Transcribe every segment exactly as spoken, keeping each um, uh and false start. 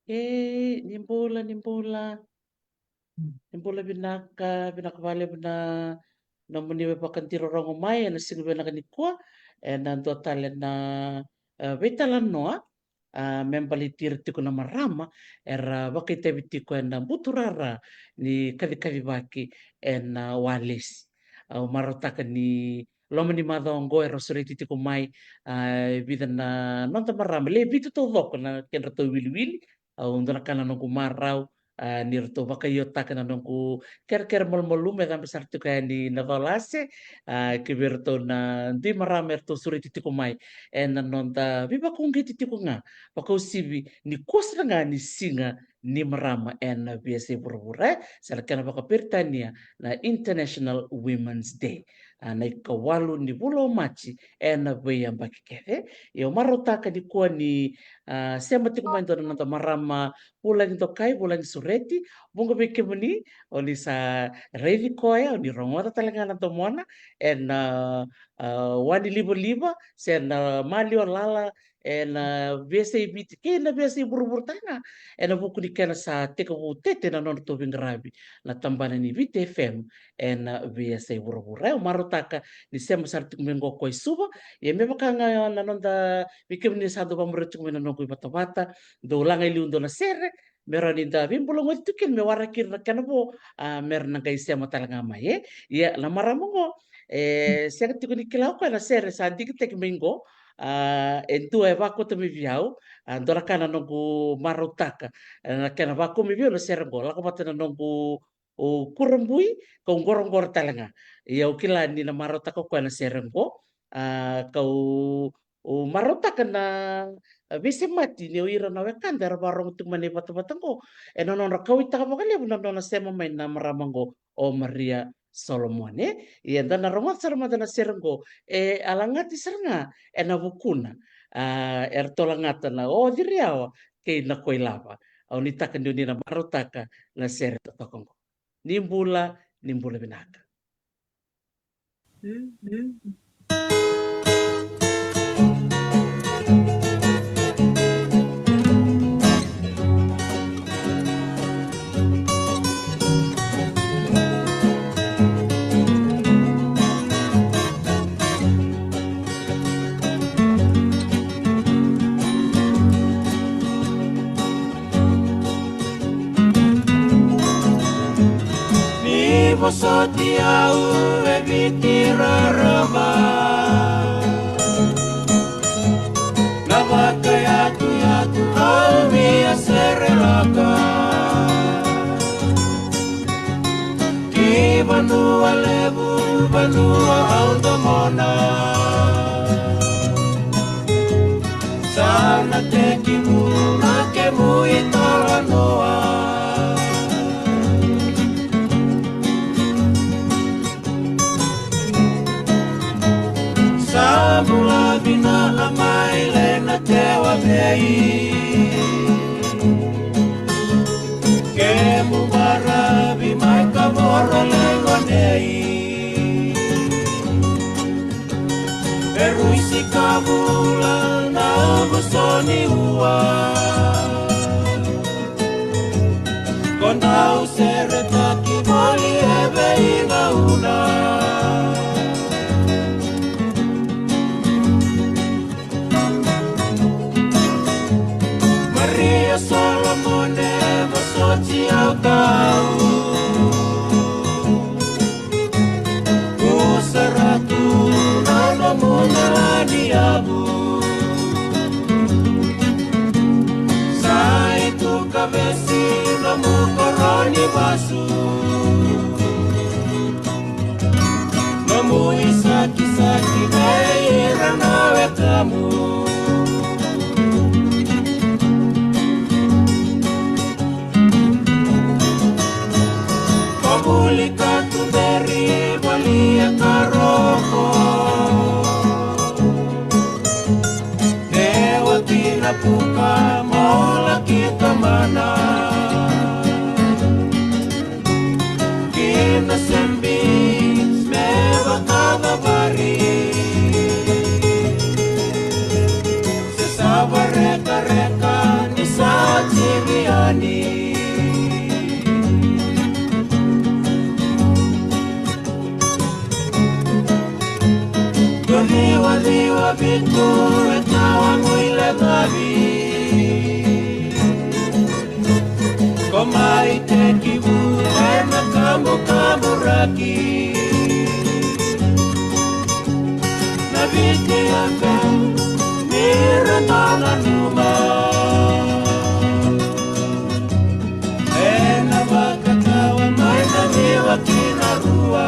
Okay, ni bula, ni bula. Ni bula vinaka, vinaka vakalevu na nomuni veivakadirorogo mai ena siga vinaka nikua, ena dua tale na, e, veitalanoa, a, me baleti ira tiko na marama era vakaitavi tiko ena buturara ni kacikacivaki ena walesi. Au marautaka ni loma ni macawa oqo era sureti tiko mai, a, e vica na noda marama, le vitu taucoko na kedratou iwiliwili. Au dua na ka na noqu marau, a, ni ratou vakaiotaka na noqu kerekere malumalumu, e cabe sara tiko yani na colase, a, ki vei iratou na dui marama eratou sureti tiko mai ena noda veivakauqeti tiko ga, vakauasivi nikua sara ga ni siga ni marama ena veiyasai vuravura, e, se na kena vakaperitania na International Women's Day, a, na ikawalu ni vula o Maji ena veiyabaki kece. Ia au marautaka nikua ni, a, sema tiko mai e dua na noda marama vulagi dokai, vulagi sureti. Vuqa vei kemuni o ni sa raici koya, o ni rogoca tale ga na domona ena, a, a, wanilivaliva se na maliwa lala ena veiyasai Viti kei na veiyasai vuravura tale ga, ena vuku ni kena sa tekivu tete na nodratou veiqaravi na tabana ni Viti F M ena veiyasai vuravura. Au marautaka ni sema sara tiko mai qo ko i Suva. Ia me vaka ga na noda, vei kemuni sa dau vakamuria tiko mai na noqu ivatavata, dou laga i liu dua na sere me rawa ni da veibulagoci tu kina, me waraki ira na kena vo, a, me ra na qai sema tale ga mai, e. Ia na marama oqo, e, sega tiko ni kila o koya na sere sa digitaki mai qo, a, e dua e vakauta mai vei au, a, dua na ka na noqu marautaka, e, na kena vakau mai vei au na sere oqo, lako vata na noqu, o, kurabui, kau qoroqoro tale ga. Ia au kila ni na marautaka o koya na sere oqo, a, kau, au marautaka na, a, veisemati ni o ira na wekada era vakarogo tiko mai na ivatavata oqo, ena nodra kauaitaka vakalevu na nona sema mai na marama oqo, o Maria Solomone. Ia da na rogoca sara mada na sere oqo, e a lagati sara ga ena vukuna, a, eratou lagata na o Ciriawa kei na Koilava. Au nuitaka ni o ni na marautaka na sere totoka oqo. Ni bula, ni bula vinaka. Ni vosoti au e Viti rarama, na vakayatuyatu au via serelaka. Ki vanua levu, vanua au domona, sa na tekivu na kemu italanoa. Sa bula vina a mai le na tewa vei kemu baravi mai Kavoro le gone. E rusi ka vula na vosoni ua, ko dau seretaki voli e veigauna. Maria Solomone, vosoti au tau, u sara tu na nomu galani yavu. Sa i tu kavesi nomu koro ni vasu, nomu isakisaki vei ira na wekamu. Ko vuli ka tuberi voli e karoko, e oti na puka mola ki tamana. Ki na sembi me vakacavari, se sa varekareka ni sa tiri Ni. Dua, ciwa, ciwa, vitu, e tawa gui le gavi. Ko mai tekivu ena kamukamudraki. Na Viti F M, ni ra nanuma. Ena vakatawa mai na ciwa ki na rua.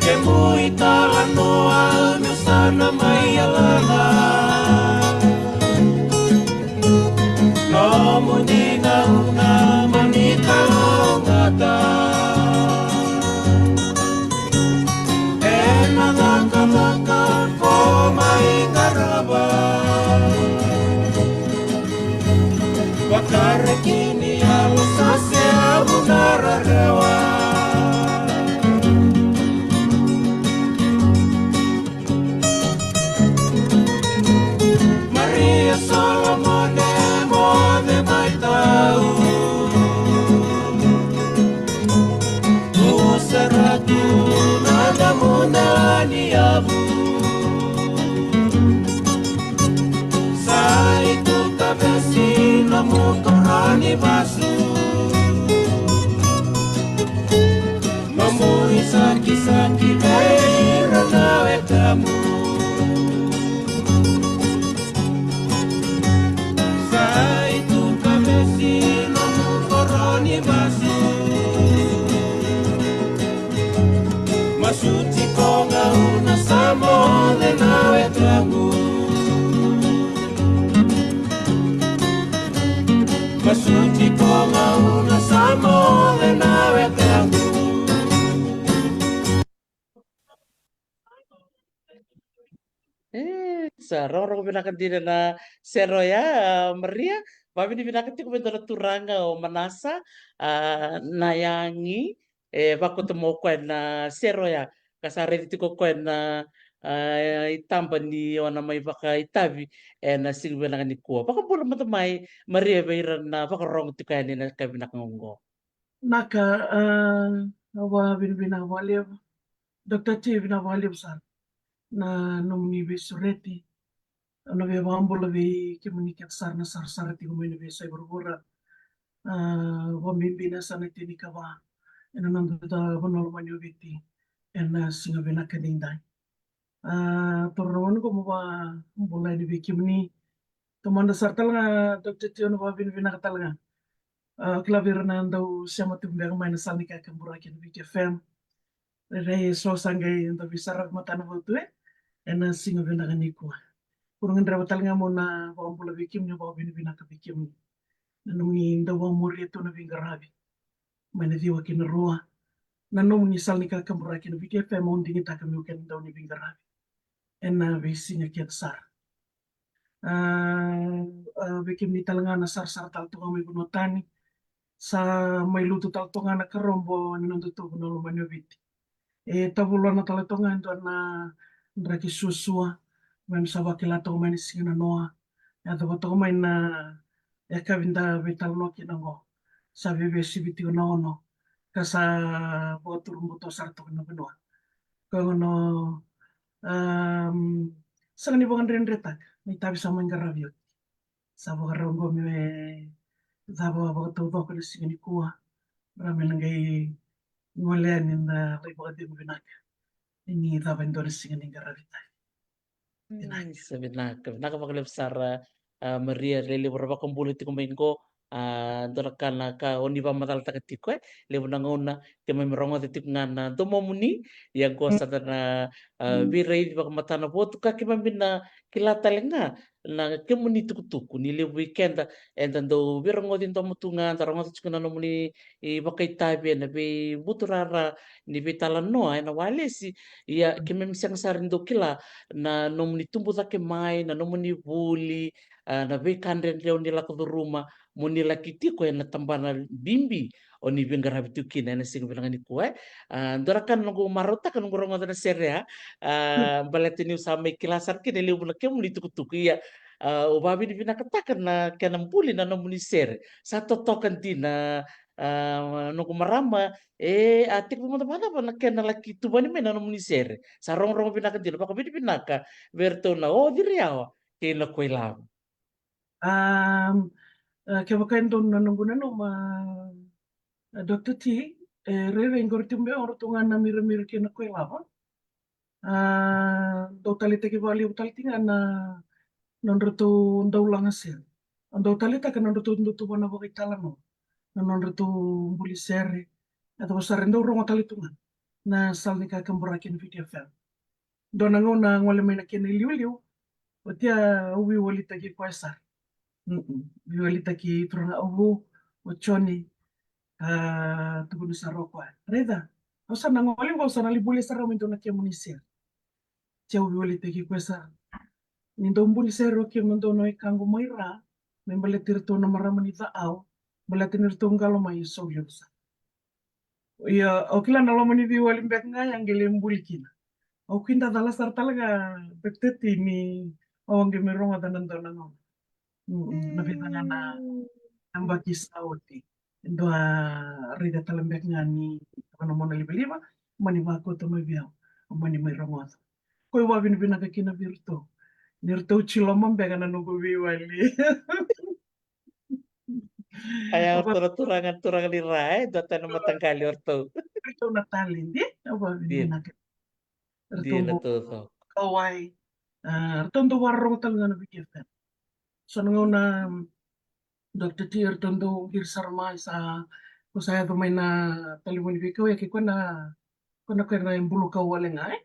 Kemuni talanoa, au meu sa na mai yalana. Nomuni gauna mo ni kalougata. Ena cakacaka ko mai qarava. Vakaraki ni yalo sa seavu na rarawa. Maria Solomone, moce mai tau. Usa ratu na damu na ni yavu. Sa i tu kavesi nomu koro ni vasu. Nomu isakisaki vei ira na wekamu. Sa i tu kavesi nomu koro ni vasu. Masu tiko gauna sa moce na wekaqu. Masu tiko gauna sa moce na wekaqu. E, sa rogorogo vinaka dina na sere oya, a, Maria. Vavinavinaka tiko vei dua na turaga o Manasa, a, Nayagi, e, vakauta mai o koya na sere oya. Ka sa raici tiko o koya na, a, itaba ni o na mai vakaitavi ena siga vinaka nikua. Vakabula mada mai, Maria, vei ira na vakarorogo tiko yani ena yakavi vinaka oqo. Naka, a, au vavinavinaka vakalevu. Doctor T, vinaka vakalevu sara na nomuni veisureti. Au na via vakabula vei kemuni kece sara na sarasara tiko mai na veiyasai vuravura. A, vakabibi na yasana tinikava ena noda vanua lomani o Viti ena siga vinaka edaidai. A, toro na gauna qo mo vakabula yani vei kemuni. Taumada sara tale ga, Doctor T, au na vakavinavinaka tale ga. A, kila vei ira na dau sema tiko beka mai na sala ni kakaburaki ena Viti F M. Rairai eso sa qai dau veisaravi matana vautu, e, ena siga vinaka nikua. Au na gadreva tale ga meu na vakabula vei kemuni, vakavinavinaka vei kemuni na nomuni dau vakamuria tu na veiqaravi mai na ciwa ki na rua. Na nomuni sala ni kakaburaki ena Viti F M, au digitaka meu kena dau ni veiqaravi ena veisiga kece sara. A, a, vei kemuni tale ga na sarasara tale tu ga mai vanua tani, sa mai lutu tale tu ga na karobo ni nodatou vanua lomani o Viti. E tavuloa na tale tu ga e dua na draki suasua, me sa vakila toka mai na siga nanoa. E yacova toka mai na yakavi da veitalanoa kina oqo, sa veivei sivi tiko na ono, ka sa vakaturu buto sara toka na vanua. Ka gona, am, sega ni vakadredretaka na itavi sa mai qaravi oti. Sa vakarau qo me cava vakataucoko na siga nikua. Ra me na qai gole yani da lai vakacegu vinaka ni cava e dua na siga ni qaravi itavi. Vinaka. Mm, sa vinaka, vinaka vakalevu sara, a, Maria, lelevu ra vakabula tiko mai qo. A, dua na ka na ka o ni vakamacalataka tiko, e levu na gauna keimami rogoca tiko ga na domomuni. Ia qo sa da na, a, veiraici vakamatana votu ka keimami na kila tale ga na kemuni tukutuku. Ni levu vei keda eda dau veirogoci domo tu ga, da rogoca tiko na nomuni, e, vakaitavi ena veivuturara ni veitalanoa ena walesi. Ia keimami sega sara ni dau kila na nomuni tubu cake mai, na nomuni vuli, a, na veika dredre o ni lako curuma mo ni laki tiko ena tabana bibi o ni veiqaravi tiko kina ena siga vinaka nikua, e. A, dua na ka na noqu marautaka noqu rogoca na sere ya, a, baleta niu sa mai kila sara kina e levu na kemuni tukutuku. Ia, a, au vakavinavinakataka na kena buli na nomuni sere. Sa totoka dina, a, noqu marama, e, a, tekivu mada vakacava na kena laki tuvani mai na nomuni sere? Sa rogorogo vinaka dina, vakavinavinaka vei iratou na O Ciriawa kei na Koilava. Am, a, kevaka e donu na noqu nanuma, a, Doctor T, e rairai qori tiko beka o ratou ga na Miramira kei na Koilava. A, dau taleitaki vakalevu tale tiko ga na nodratou dau lagasere. A, dau taleitaka na nodratou dau tuva na vakaitalanoa, na nodratou buli sere. E dau sara e dau rogo tale tu ga na sala ni kakaburaki ena Viti F M. Dua na gauna a gole mai na kena iliuliu, oti a au veiwalitaki koya sara. Mm-mm. Veiwalitaki turaga au vu, o Joni, a, tukuna sara o koya, raica, au sa na gole qo, au sa na lai bulia sara mai dua na kemuni sere. Oti au veiwalitaki koya sara. Ni dau buli sere o kemudou na wekaqu mai Ra, me baleti iratou na marama ni Ca'au, baleta ni ratou qalo mai e sau levu sara. Ia, au kila na loma ni veiwali beka ga ya qai lai buli kina. Au kidacala sara tale ga, Doctor T, ni au a qai mai rogoca na dua na gauna. Mm, na vica ga na yabaki sa oti. Dua raica tale beka ga ni, na mona livaliva, mani vakauta mai vei au, mani mai rogoca. Koi vakavinavinaka kina vei iratou. Ni ratou jiloma beka na noqu veiwali. Aya, o ratou na turaga, turaga ni Ra, e, dua tani na mataqali o ratou. Ratou na talent, e, au vakavinavinaka. Ratou dau kauwai. A, ratou dau vakarorogo tale ga na Viti F M. So na gauna, Doctor T, ratou dau qiri sara mai, sa, ko sa yaco mai na talevoni veikau, e, kei koya na, ko na koya na bulu kau wale ga, e.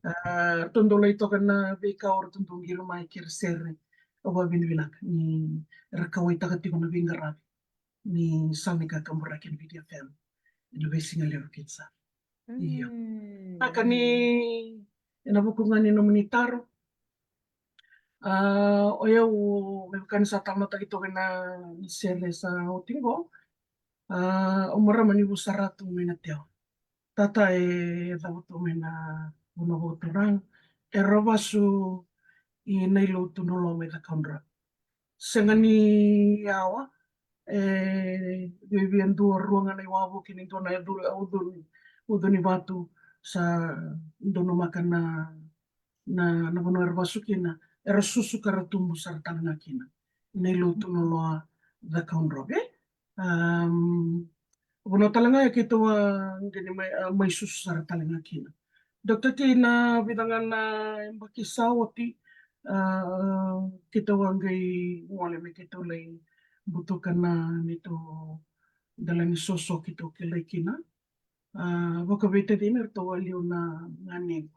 A, ratou dau lai toka na veikau, ratou dau qiri mai kei ira sere. Au vakavinavinaka ni ra kauwaitaka tiko na veiqaravi ni sala ni kakaburaki ena Viti F M ena veisiga levu kece sara. Io. Vinaka ni ena vuku ga ni nomuni taro. A, o yau, me vaka ni sa talanoataki toka ena, na sere sa oti qo. A, o marama ni Vusaratu mai Natewa. Tata e cavutu mai na vanua vakaturaga, era vasu i Nailotu, Naloa mai Cakaudrove. Sega ni yawa, e viavia dua rua ga na iwavoki ni dua na ucu, ucu, ucu ni vatu sa donumaka na, na, na vanua era vasu kina, era susu ka ra tubu sara tale ga kina. Nailotu, Naloa, Cakaudrove. Am, vanua tale ga ya keitou a qai ni mai, a, mai susu sara tale ga kina. Doctor T, na vica ga na yabaki sa oti, a, keitou a qai gole me keitou lai butuka na neitou dela ni soso keitou kilai kina. A, vakavei tacina eratou a liu na ganequ.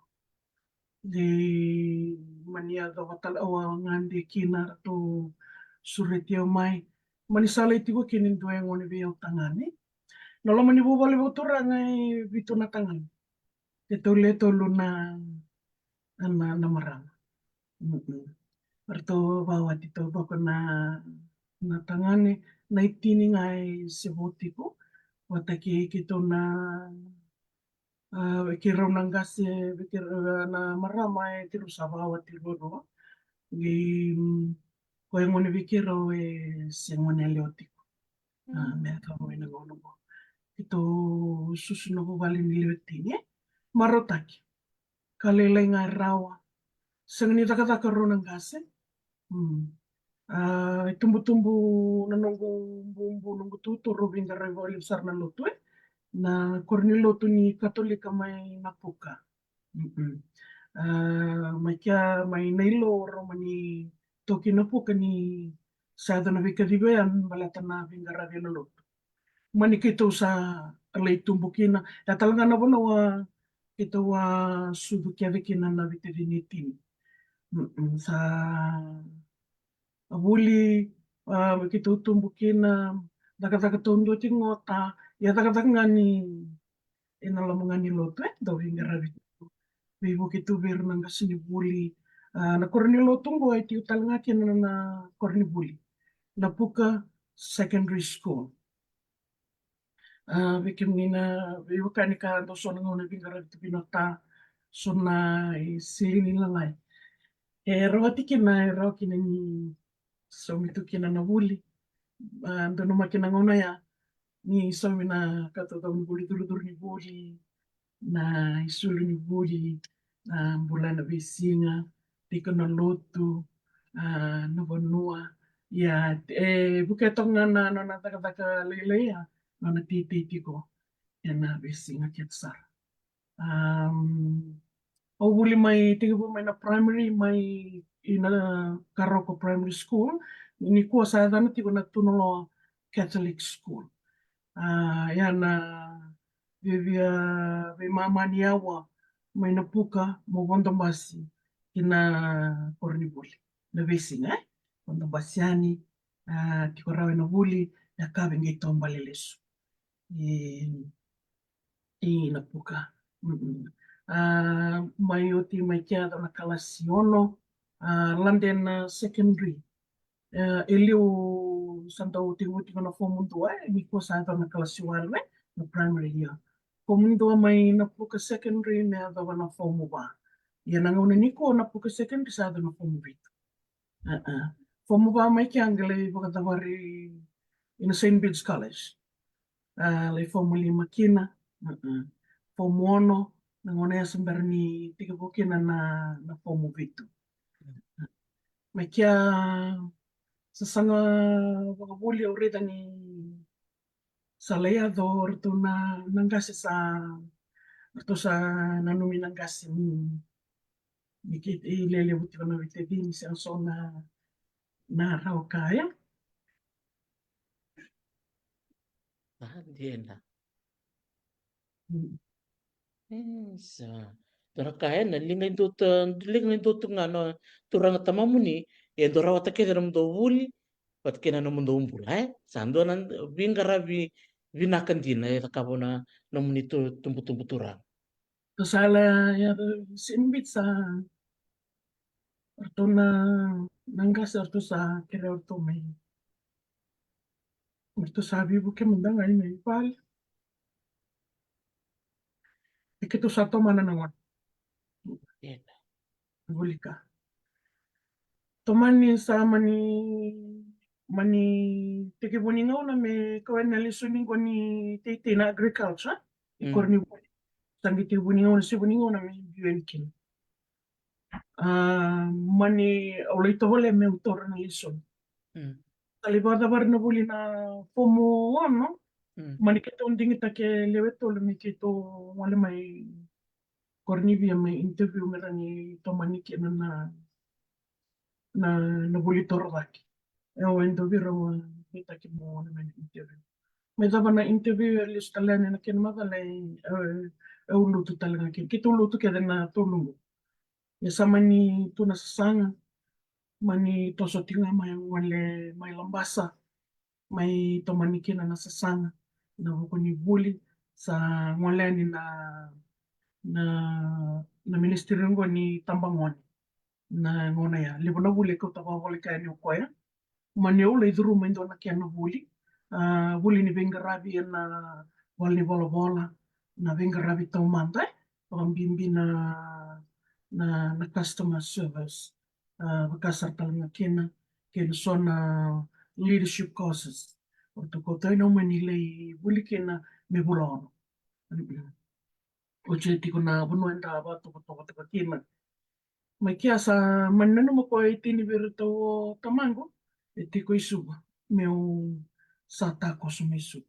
Qai mani yacova tale au a gade kina, ratou sureti au mai. Mani sa lai tiko kina e dua e gone vei au tagane. Na loma ni vuvale vakaturaga e vitu na tagane. Keitou le tolu na, na, na marama. Mm-mm. Ratou vawati taucoko na, na tagane, na itini ga e se vo tiko. Vata kei keitou na A, vei keirau na qase, vei keirau na marama e keirau sa vawati ruarua. Qai, mm, ko e gone vei keirau e se gone yalewa tiko. A, me yacova mai na gauna qo. Keitou susu na vuvale ni lewe tini, e? Marautaki. Ka lailai ga e rawa. Sega ni cakacaka rau na qase. Mm. A, e tubutubu na noqu bubu, noqu tutu, rau veiqaravi vakalevu sara na lotu, e. Na koro ni lotu ni Katolika mai Napuka. Mm-mm. A, mai kea, mai Nailo, rau mani toki Napuka ni Sa yaco na veikacivi oya me baleta na veiqaravi ena lotu. Mani keitou sa lai tubu kina, ya tale ga na vanua keitou a sucu kece kina na veitacini e tini. Sa a vuli, a, keitou tubu kina, cakacaka taudua tiko ga o Ta, ia cakacaka ga ni ena loma ga ni lotu, e dau veiqaravi tu. Veivuke tu vei ira na qasenivuli. A, na koronivuli tu qo e tiko tale ga kina na koronivuli, Napuka Secondary School. A, vei kemuni na veiwekani ka dau so na gauna veiqaravi tu kina o Ta, so na isilini lalai. E rawa tiko kina, e rawa kina ni saumi tu kina na vuli. A, donumaki na gauna ya ni saumi na ka taucau ni vuli, curucuru ni vuli, na isulu ni vuli, na bula ena veisiga, tiko na lotu, a, na vanua. Ia, e vukea toka ga na nona cakacaka lailai ya, nona teitei tiko ena veisiga kece sara. Au vuli mai, tekivu mai na primary mai ina Karoko Primary School, nikua sa yacana tiko na Tunaloa Catholic School. A, ia na via, via veimama ni aua mai Napuka mo vodo basi ki na koronivuli na veisiga, e? Vodo basi yani, a, tiko rawa ena vuli, yakavi qai taubale lesu i, i Napuka. A, mai oti mai kea yaco na kalasi ono, a, London, a, Secondary. E, e liu sa dau tekivu tiko na fomu dua, e, nikua sa yaco na kalasi walu, e, na primary year. Fomu dua mai Napuka Secondary me yacova na fomu va. Ia na gauna nikua Napuka Secondary sa yaco na fomu vitu. A, a. Fomu va mai kea qai lai vakacavari ina Saint Bede's College. A, lai fomu lima kina. A, a. Fomu ono, na gauna ya sa bera ni tekivu kina na, na fomu vitu. Mai kea sasaga vakavuli, au raica ni sa lai yaco o ratou na, na qase sa, ratou sa nanumi na qase ni, ni keitou lelevu tiko na veitacini, sega so na, na rawa kaya. A, dina. Isa. Dua na ka ena liga i dua tu, liga i dua tu ga na turaga tamamuni, e dau rawata kece na nomudou vuli vata kei na nomudou bula, e? Sa dua na veiqaravi vinaka dina e cakava na nomuni tu, tubutubu turaga. Tou sa lai yaco Saint Bede's, sa ratou na, na qase ratou sa kerea ratou mai. Ratou sa veivuke mada ga i mai vale. E keitou sa tomana na gone. Ena. Volika. Tomani sa mani, mani tekivu ni gauna me kau ena lesoni qo ni teitei na agriculture. I koronivuli. Sa qai tekivu ni gauna, sevu ni gauna me biu yani kina. A, mani au lai tovolea meu taura na lesoni. Sa lai vakacavari na vuli na fomu ono. Mani keitou digitaki e lewe tolu me keitou gole mai Koronivia mai interview me ra ni tomani kina na, na, na vuli torocake. E, au e dua vei ira au digitaki mo gole mai na interview. Mai cava na interview e lesu tale yani na kena macala e, e, au lutu tale ga kina. Keitou lutu kece na tolu qo. Ia sa mani tu na sasaga, mani toso tiko ga mai gole mai Labasa, mai tomani kina na sasaga, na vuku ni vuli, sa gole yani na, na, na ministry qo ni tabagone. Na gauna ya, levu na vuli e kauta vakavoleka yani o koya. Mani au lai curuma e dua na kena vuli. A, vuli ni veiqaravi ena valenivolavola, na veiqaravi taumada, e? Vakabibi na, na, na customer service. A, vaka sara tale ga kina, kei na so na leadership courses. O ratou kauta yani au mani lai vuli kina me vula ono. Oti e tiko na vanua eda vakatovotovo toka kina. Mai kea sa mani nanuma koya e tini vei iratou o tamaqu, e tiko i Suva, meu sa takoso mai Suva.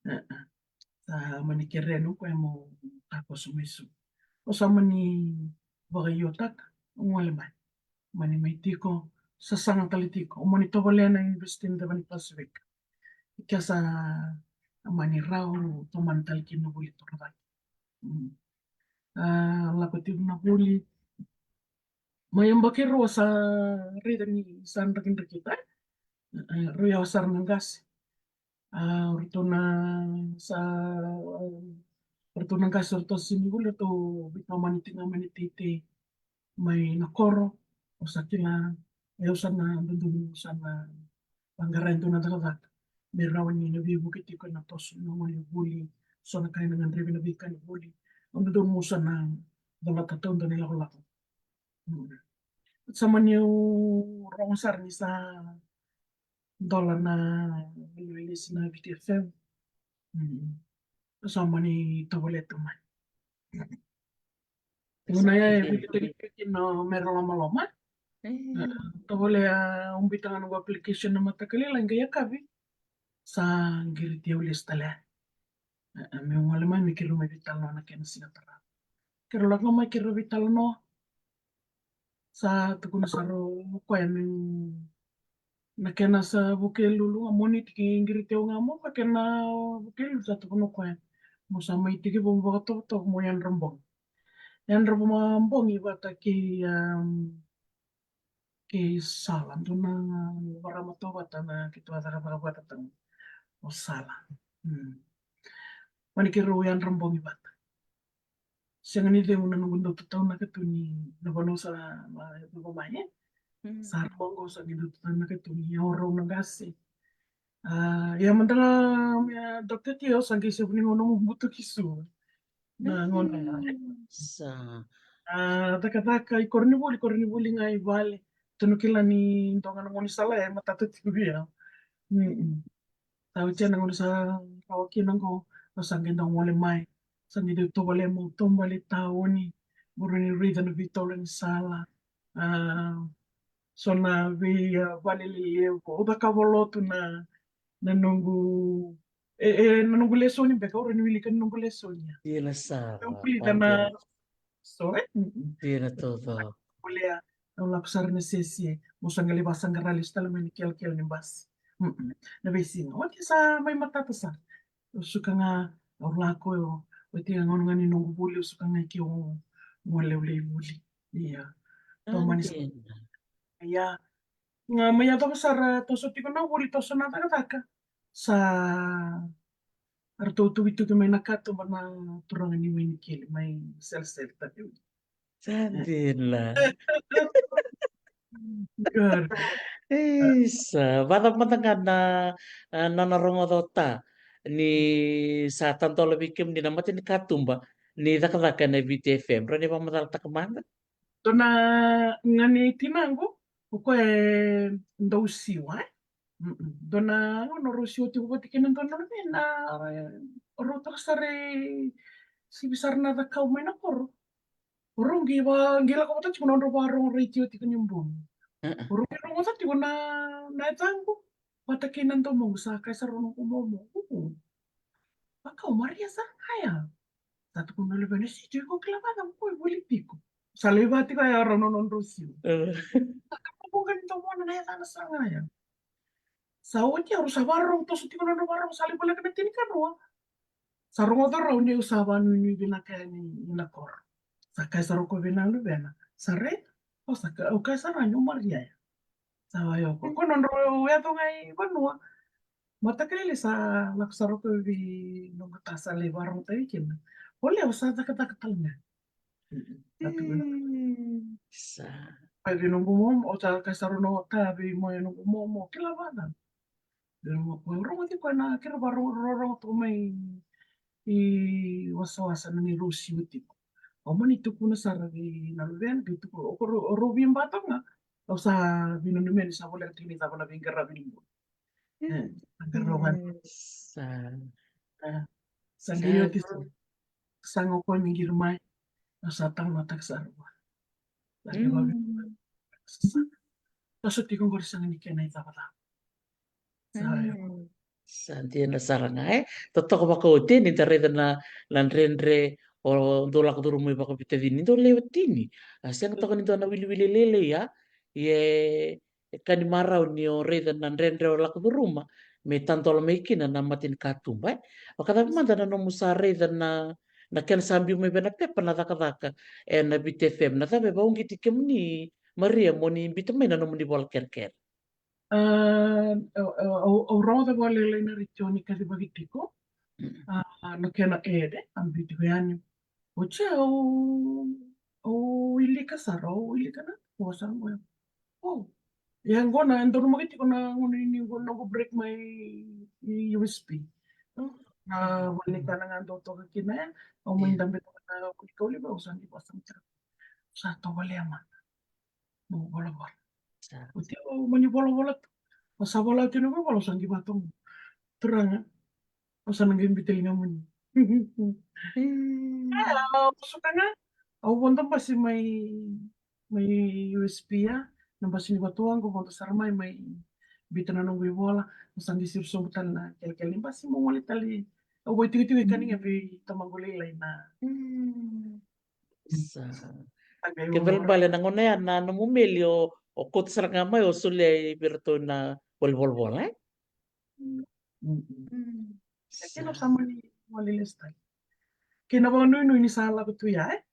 E, e. Sa mani kerea o koya meu takoso mai Suva. Au sa mani vakaiotaka, au gole mai. Mani mai tiko, sasaga tale tiko, o mani tovolea na University ni Ceva ni Pasifika. Ke sa mani rawa, tomana tale kina na vuli torocake. Mm. A, lako tiko na vuli. Mai yabaki rua sa raica ni sa drakidrakita, e? E, rau yawa sara na qase. A, o ratou na sa, o ratou na qase, o ratou sa sega ni vuli, o ratou veitomani tiko ga mai na teitei mai na koro. Au sa kila, e, au sa na dodonu, au sa na vaqara e dua na cakacaka me rawa ni na veivuke tiko ena toso na gone vuli, so na ka ena gadrevi na veika ni vuli. Au dodonu mo sa na colata tau dua na ilakolako. Mm. Sa mani au rogo sara ni sa dola na veiwelesi na Viti F M. Mm. Sa mani tovolea tu mai. Gauna ya e veitakitaki kina o Mera Lomaloma. E. E, tovolea, au biuta ga noqu application na mataka lailai, qai yakavi sa qiriti au lesu tale. E, e, meu gole mai me keirau mai veitalanoa na kena siga tarava. Keirau lako mai, keirau veitalanoa. Sa tukuna sara o koya meu, na kena sa Vukelulu ga, Moniti, ke qiriti au ga mo, ka kena Vukelulu, sa tukuna o koya, mo sa mai tekivu mo vakatovotovo, mo yadra bogi. Yadra vakabogi vata kei, um, kei Sala, dua na marama tauvata na keitou a cakacaka vata tiko, o Sala. Mm. Mani keirau yadra bogi vata. Sega ni cegu na noqu dau tataunaka tu ni na vanua sa, a, yaco mai, e? Mm. Sa rua qo sa qai dau tataunaka tu ni o rau na qase. A, ia mada ga, ia, Doctor Tio, sa qai sevu ni gauna mo butuki Suva. Na gauna ya. Mm. Sa. A, cakacaka i koronivuli, koronivuli ga i vale. Tou na kila ni dua ga na gaunisala e matata tiko vei au. Mm-mm. Sa oti na gauna sa rawa kina qo, au sa qai dau gole mai. Sa qai dau tovolea meu taubale tauni, meu rawa ni raica na veitaula ni sala. A, so na vei, a, vale lelevu. Au cakava lotu na, na noqu, e, e, na noqu lesoni beka, au rawa ni wilika na noqu lesoni. Ia na sala. Au vulica na, so, e? Mm-mm. Ia na taucoko. Volea, au lako sara na sese, mo sa qai lai vakasaqara lesu tale mai na kelekele ni basi. Mm-mm. Na veisiga oti sa mai matata sara. Au suka ga, au lako, oti ga gauna ga ni noqu vuli, au suka ga ke au gole, au lai vuli. Ia. Tomani sa. Ia. Ga mai yacova sara, toso tiko na vuli, toso na cakacaka. Sa ratou tukituki mai na katuba na turaga ni Wainikeli mai Selesele, Taveuni. Sa dina. Good. Isa, vacava mada ga na, a, nona rogoca o Ta ni sa tadola vei kemuni na mata ni katuba ni cakacaka ena Viti F M? Rawa ni vakamacalataka mada? Dua na gane tinaqu, o koya e dau siwa, e? Mm-mm. Dua na gauna rau siwa tiko vata kei na dua na luvena, e, rau toka sara e sivi sara na cakau mai na koro. O rau qai va, qai lako vata tiko na nodrau vakarogo rai tiko tiko ni bogi. Mm-mm. O rau qai rogoca tiko na, na yacaqu vata kei na domoqu, sa kaya sara o noqu momo, "Uu, vakau Maria sara ga ya." Sa tukuna na luvena, "Sega, iko kila vata, ko e vuli tiko." Sa lai vata tiko ya o rau na nodrau siwa. Mm. Sa kaya, "Ko qai ni domona na yacana sara ga ya." Sa oti ya, rau sa vakarorogo, toso tiko na nodra vakarorogo, sa lai voleka na tinikarua. Sa rogoca rau niu sa vakanuinui vinaka yani ina koro. Sa kaya sara o koya vei na luvena, "Sa raica, o sa ka-, o kaya sara ga ni o Maria ya." Sa vaya o koya, ko nodra yaco ga i vanua. Mataka lailai sa lako sara o koya vei noqu Ta, sa lai vakarogotavi kina. O lewa sa cakacaka tale ga. Mm. Sa. Vei noqu momo, o sa kaya sara o Ta vei mo, e, noqu momo, kila vata. Vei noqu, rogoci koya na kena vakarorogo toka mai i wasawasa na neirau siwa tiko. Au mani tukuna sara vei na luvena, vei tukuna, o rau, o rau veibataka ga. Au sa veinanumi ni sa voleka tiko ni cava na veiqaravi ni bula. E, sa qaravi. Sa. E, sa qai oti sa. Sa qai o koya me qiri mai. Au sa talanoataka sara vua. Sa qai vavei. Sa. Toso tiko qori, sega ni kena icavacava. Sa. Sa dina sara ga, e. Totoka vakaoti ni da raica na, na dredre o dau lako curuma i vakavitacini, dau lewe tini. A, sega toka ni dua na wiliwili lailai, a. Ia, e ka ni marau ni o raica na dredre o lako curuma me tadola mai kina na matanikatuba, e. Vakacava mada na nomu sa raica na, na kena sa biu mai vei na pepa na cakacaka e na Viti F M, na cava e vakauqeti kemuni, Maria, mo ni biuta mai na nomuni vola kerekere? A, au, au, au, au rogoca vakalailai na retio ni kacivaki tiko. Mm. A, na kena ede, a biu tiko yani. Oti au, au wilika sara, au wilika na, au sa rogoya. O, ia qo na, e donumaki tiko na gauna ni qo noqu break mai U S P. Na, mm, vola ni kana ga dau toka kina ya, au mai, mm, dabe toka na kauliva, au sa qai vosa mada. Sa tovolea mada. Mo volavola. Sa. Oti au mani volavola tu. Au sa vola oti na volavola, au sa qai vatoga. Turaga, au sa na qai biuta ligamuni. Mm. E, au suka ga. Au vodo basi mai, mai U S P ya. Na basi ni vatu qo, vodo sara mai, mai biuta na noqu ivola. Au sa qai siro sobu tale na kelekele ni basi, mo gole tale. Au vaitikotiko i kaniga vei tamaqu lailai na. Mm. Sa. Ke balebale na gauna ya na nomu meli o, o kauta sara ga mai o solia vei iratou na volivolavola, e? Mm. Mm. Sa. Kei na sa mani wali lesi tale. Kei na vakanuinui ni sa lako tu ya, e?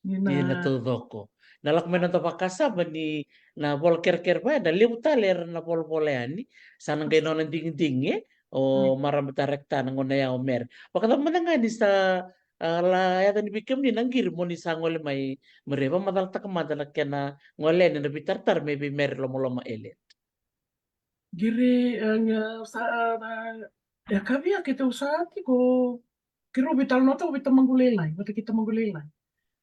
Ni na, io, na taucoko. Na lako mai na noda vakasama ni na vola kerekere vaya, na levu tale era na volavola yani. Sa na qai nona digidigi, e? O, mm, marama director na gauna ya o Mere. Vakacava mada ga ni sa, a, la yaco ni vei kemuni na qiri mo ni sa gole mai, Maria, vakamacalataka mada na kena gole yani na veitaratara mai vei Mere Lomaloma Elliot. Qiri, e, ga, sa, a, e kavia keitou sa tiko, keirau veitalanoataka vei tamaqu lailai, vata kei tamaqu lailai.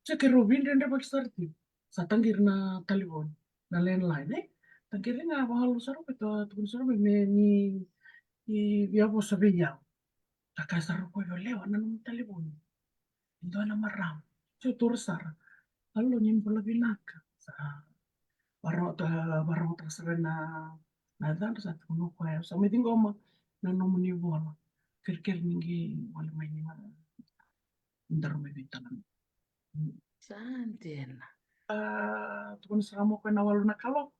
Sa keirau veidredrevaki sara tiko. Sa taqiri na talevoni, na landline, e? Taqiri ga, valu sara, keitou tukuna sara me, me ni, ni via vosa vei au. Sa kaya sara o koya, lewa na nomu talevoni. E dua na marama. Sa taura sara. Alo, ni bula vinaka. Sa vakarogotaka, vakarogotaka sara na, na yacadra, sa tukuna o koya, sa mai ciqoma na nomuni vola kerekere ni qai gole mai ni ma, daru mai veitalanoa. Sa dina. A, tukuna sara mai o koya na walu na kaloko.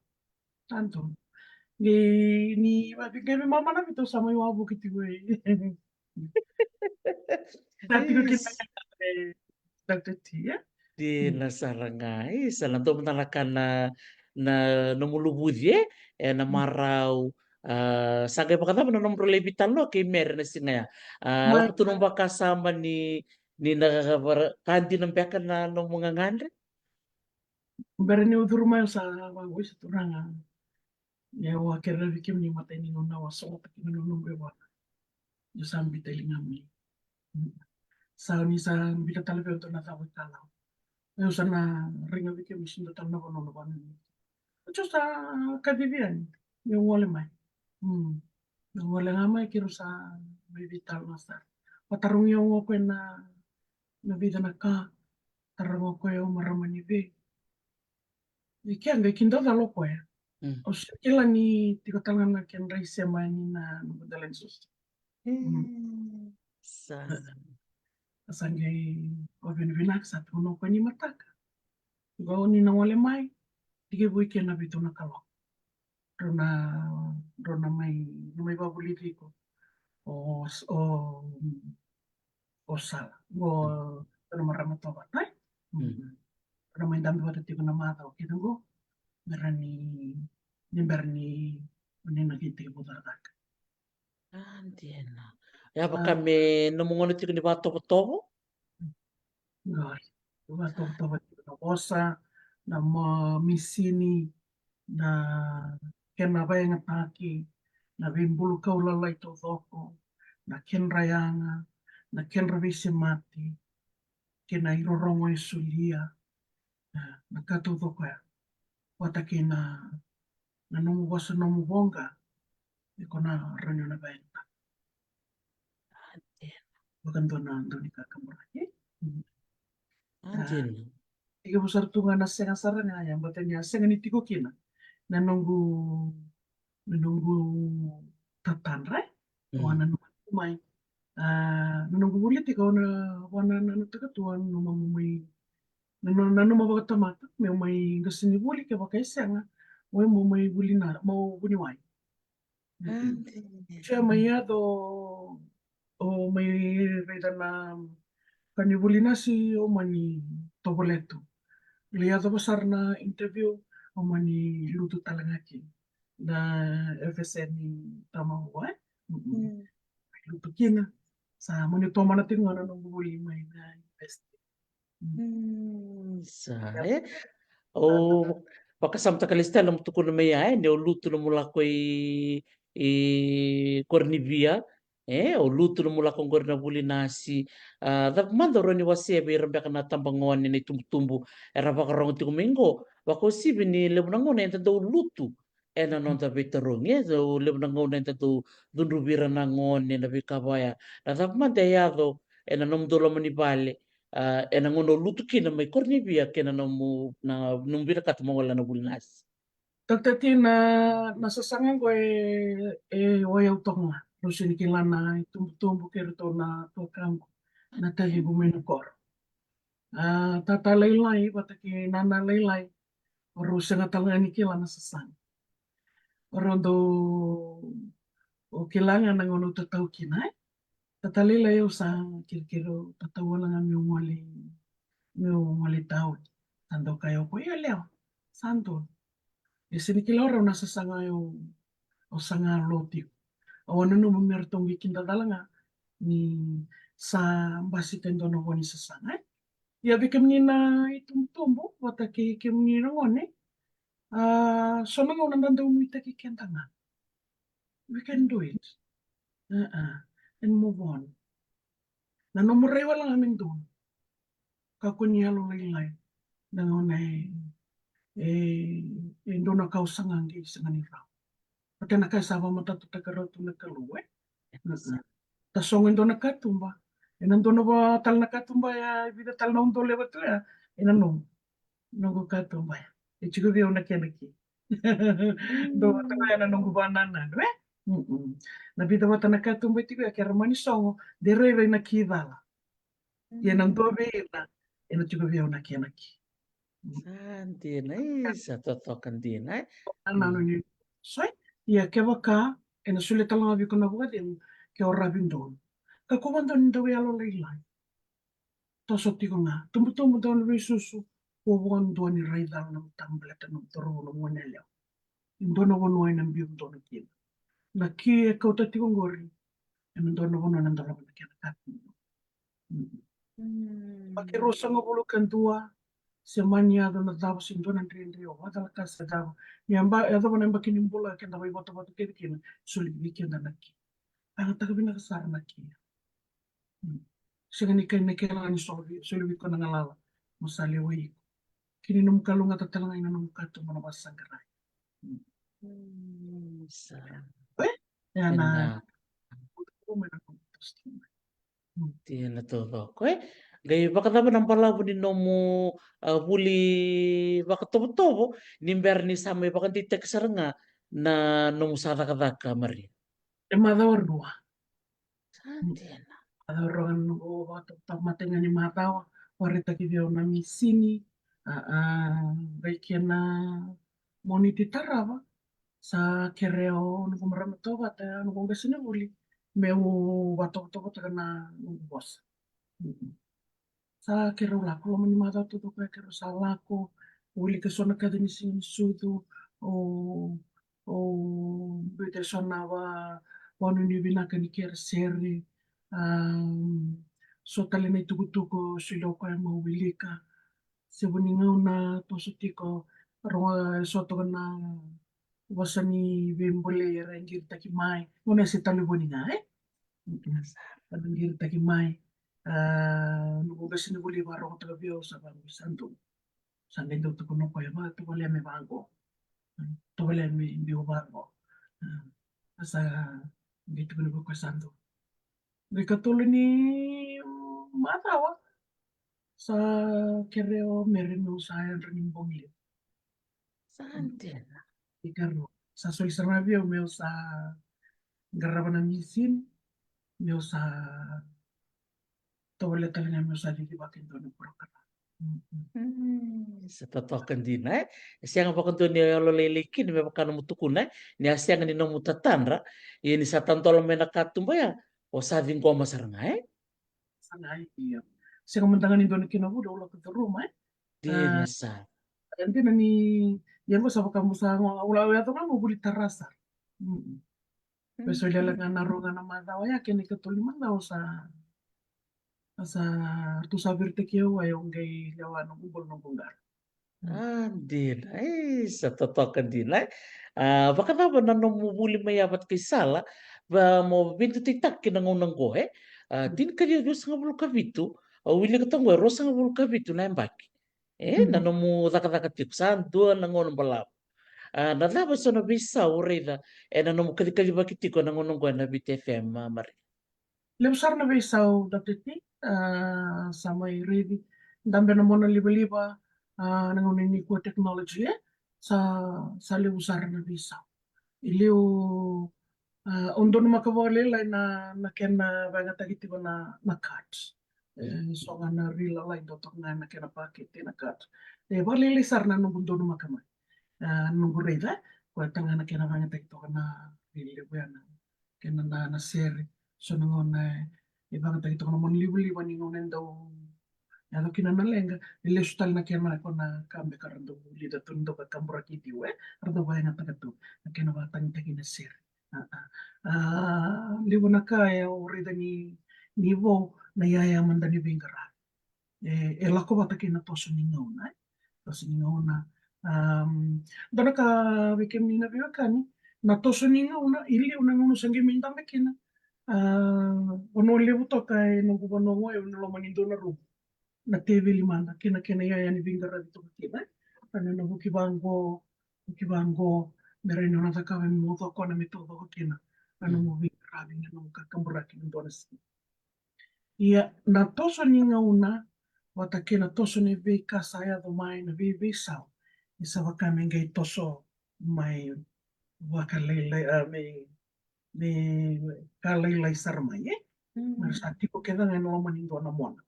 Sa donu. Qai ni vakaviqavi mada na vitu, au sa mai wavoki tiko, e. Sa tiko kina, e, Doctor T, e? Dina sara ga, e, sa na dua mada na ka na, na nomu luvuci, e, e na marau. A, sa qai vakacava na nomudrau lai veitalanoa kei Mere na siga ya? A, lako tu nomu vakasama ni, ni na ka dina beka na nomu gagadre? Bera niu curu mai au sa vakavuisa, turaga. Ia au a kerea vei kemuni matai ni gauna au a sogota kina na noqu ivola. Niu sa biuta ligamuni. Sa ni sa biuta tale vei au dua na cava i Kalou. Au sa na raica vei kemuni, sega tale na vanua na vanua. Au sa kacivi yani niu gole mai. Mm. Niu gole ga mai keirau sa mai veitalanoa sara. Vatarogi au o koya na, na vica na ka. Taroga o koya au marama ni vei. Ia kea qai kidacala o koya. Mm. Au sega ni kila ni tiko tale ga na kedra isema yani na noqu dela ni soso. Mm. Sa. Sa qai vakavinavinaka, sa tukuna o koya ni mataka, qo ni na gole mai, tekivu i ke na vitu na kaloko. Drau na, drau na mai, na mai vakavulici iko o, o, o Sala, o, mm, na marama toka, e? Mm. Mm. Drau na mai dabe vata tiko na macawa kece qo, me ra ni, ni bera ni, ni na qai tekivu cakacaka. A, dina. Ia vaka, a, me nomu gauna tiko ni vakatovotovo? Qori. Vakatovotovo tiko na vosa, na ma-, misini, na kena vakayagataki, na veibulu kau lalai taucoko, na kedra yaga, na kedra veisemati, kei na irorogo e solia, na, na ka taucoko ya. Vata kei na, na nomu vosa, nomu voqa, iko na rawa ni o na vakayagataka. A, dina. Vakadua na dau ni kakaburaki. Mm. A, a, dina. Tekivu sara tu ga na sega sara ga ya, baleta ni a sega ni tiko kina na noqu, na noqu tatadra, e? Mm. Au a nanuma tiko mai. A, na noqu vuli tiko, au na, au a na, nanuma tiko tu, au nanuma meu mai, na, na, nanuma vakatamata meu mai qasenivuli, kevaka e sega, Oi, mo mai vuli na, mo vuniwai. Sa mai yaco, o mai raica na ka ni vuli nasi, o mani tovolea tu. Lai yaco va sara na interview, o mani lutu tale ga ki na F S N ni tamaqu, e? Lutu kina. Sa mani tomana tiko ga na noqu vuli mai na university. Sa, e? O vakasamataka lesu tale na nomu tukuna mai ya, e, ni o lutu na mulako i, i Koronivia, e, o lutu na mulako qori na vuli nasi. A, cava mada o rawa ni wasea vei ira beka na tabagone, na itubutubu era vakarogo tiko mai qo, vakauasivi ni levu na gauna eda dau lutu ena noda veitarogi, e, dau levu na gauna eda dau cudruvi ira na gone na veika vaya. Na cava mada e yaco ena nomudou loma ni vale, a, ena gauna o lutu kina mai Koronivia kei na nomu, na nomu vinakata mo gole na vuli nasi? Tautatini, na, na sasaga qo e, e o yau toka ga. Rau sega ni kila na itubutubu kei ratou na tuakaqu, na taciqu mai na koro. A, tata lailai vata kei nana lailai, o rau sega tale ga ni kila na sasaga. O rau dau, o kila ga na gauna au tatau kina, e? Tata lailai, au sa kirikiri, au tatau wale ga meu gole, meu gole tauni. Sa dau kaya o koya, io lewa, sa donu. E sega ni kila o rau na sasaga au, au saga lo tiko. Au a nanuma me ratou qai kidacala ga ni sa basika e dua na vo ni sasaga, e? Ia vei kemuni na itubutubu vata kei kemuni na gone, a, so na gauna da dau nuitaki keda ga. We can do it. A, a. And move on. Na nomu rai wale ga me donu. Kakua ni yalolailai na gauna e, e, e dua na ka o saga qai sega ni rawa. Vata na ka e sa vakamatatataka rawa tu na Kalou, e? Tasogo e dua na katuba. Ena dua na va tale na katuba ya, e vica tale na udolu e vatu ya, ena noqu, noqu katuba ya. E tiko vei au na kena ki. Dua vata ga ya na noqu vanananu, e? Na vica vata na katuba e tiko ya, ke ra mani sogo, de rairai na ki cala. Ia na dua vei ira, ena tiko vei au na kena ki. Sa dina, e, sa totoka dina, e? Nananu ni soi, ia kevaka ena solia tale ga vei iko na vakacegu, ke o ravi donu. Kakua vakadua ni dau yalolailai. Toso tiko ga, tubutubu, dau na veisusu, o vakadua ni rai cala na nomu tamata, baleta na nomu cauravou, na nomu goneyalewa. E dua na vanua ena biu donu kina. Na ki e kauta tiko qori, ena dua na vanua ena dolava na kena ka. Vakerau sagavulu ka dua, se mani yaco na cava, se dua na dredre, o vakacalaka se cava. Ni yaba, yacova na yabaki ni bula keda vakaivotavota kece kina, soli vei keda na ki. Vayagataka vinaka sara na ki. Sega ni kai na kena ga ni soli, soli vei iko na galala, mo sa lewai iko. Kini nomu kalougata tale ga ina nomu katuba na vakasaqarai. Sa. E? Ya na. Dina taucoko, e? Qai vakacava na balavu ni nomu, a, vuli vakatovotovo ni bera ni sa mai vakadeitaki sara ga na nomu sa cakacaka, Maria? E macawa rua. Sa dina. Macawa rua ga na noqu vakatovotovo, matai ga ni macawa, vakaraitaki vei au na misini, a, a, qai kena Moniti tarava, sa kerea o noqu marama tauvata, noqu qasenivuli, meu vakatovotovotaka na noqu vosa. Sa keirau lako, loma ni macawa taucoko ya keirau sa lako, wilika eso na kaci ni Siga ni Sucu, o, o biuta eso na va, vanuinui vinaka ni keirau sere, a, so tale na itukutuku, solia o koya meu wilika. Se vo ni gauna toso tiko, rogo eso toka na vosa ni veibolei era e qiritaki mai. Gauna se talevoni ga, e? Era qiritaki mai. A, noqu qasenivuli vakarogotaka vei au sa vaqo, sa donu. Sa qai dau tukuna o koya, va, tovolea me vaqo. Tovolea me biu vaqo. A, sa qai tukuna vei koya sa donu. Qai katolu ni macawa, sa kerea o Mary meu sa yadra ni bogi levu. Sa dina. Ikarua, sa soli sara ga vei au meu sa qarava na misini, meu sa tovolea tale ga meu sa cicivaka e dua na porokaramu. Mm, sa totoka dina, e? E sega vakadua ni yalolailai kina me vaka nomu tukuna, e? Ni a sega ni nomu tatadra, ia ni sa tadola mai na katuba ya, o sa ciqoma sara ga, e? Sa ga, io. Sega mada ga ni dua na kena vuli, au lako curuma, e? Dina sa. E dina ni, ia qo sa vaka mo sa, au la, au yaco ga mo vuli tara sara. Mm. Pe so lele ga na rua ga na macawa ya, kena ikatolu ni macawa sa, sa tu sa viritaki au, ai au qai lewa noqu bolo noqu qara. A, dina. E, sa totoka dina, e? A, vakacava na nomu vuli mai ya vata kei Sala, va mo veidutaitaka ki na gauna qo, e? A, tinikaciwa ciwasagavulu ka vitu, au wilika toka qo e ruasagavulu ka vitu na yabaki. E, na nomu cakacaka tiko, sa dua na gauna balavu. A, na cava eso na veisau o raica ena nomu kacikacivaki tiko ena gauna oqo ena Viti F M, a, Maria? Levu sara na veisau, Doctor T, a, sa mai raici. Dabe na mona livaliva, a, na gauna nikua technology, e? Sa, sa levu sara na veisau. E liu, a, au donumaka vakalailai na, na kena vakayagataki tiko na, na card. E, so ga na rila lai dau toka ga na kena pakete na card. E vakalailai sara na noqu donumaka mai. A, noqu raica, koya tale ga na kena vakayagataki toka na rila levu ya na kena na, na sere. So na gauna e vakayagataki toka na mona livaliva ni gauna e dau yaco kina na leqa, e lesu tale na kena, ko na ka beka ra dau vulica tu ni dau vakaburaki tiko, e, ra dau vakayagataka tu na kena vakatagitaki na sere. A, a. A, levu na ka e au raica ni, ni vou na iyaya mada ni veiqaravi. E, e lako vata kei na toso ni gauna, e. Toso ni gauna. Am, dua na ka vei kemuni na veiwekani, na toso ni gauna, e liu na gauna sa qai mai dabe kina. A, vanua levu toka e noqu vanua qo, e na loma ni dua na rumu. Na teveli mada, kei na kena iyaya ni veiqaravi toka kina, e. Ena vuki vaqo, vuki vaqo, me rawa ni o na cakava me mo cokona me taucoko kina na nomu veiqaravi, na nomu kakaburaki na dua na siga. Ia, na toso ni gauna vata kei na toso ni veika sa yaco mai, na veiveisau, e sa vaka me qai toso mai vakalailai, a, me, me ka lailai sara mai, e? Mm. Me ra sa tiko kece ga ena loma ni dua na mona.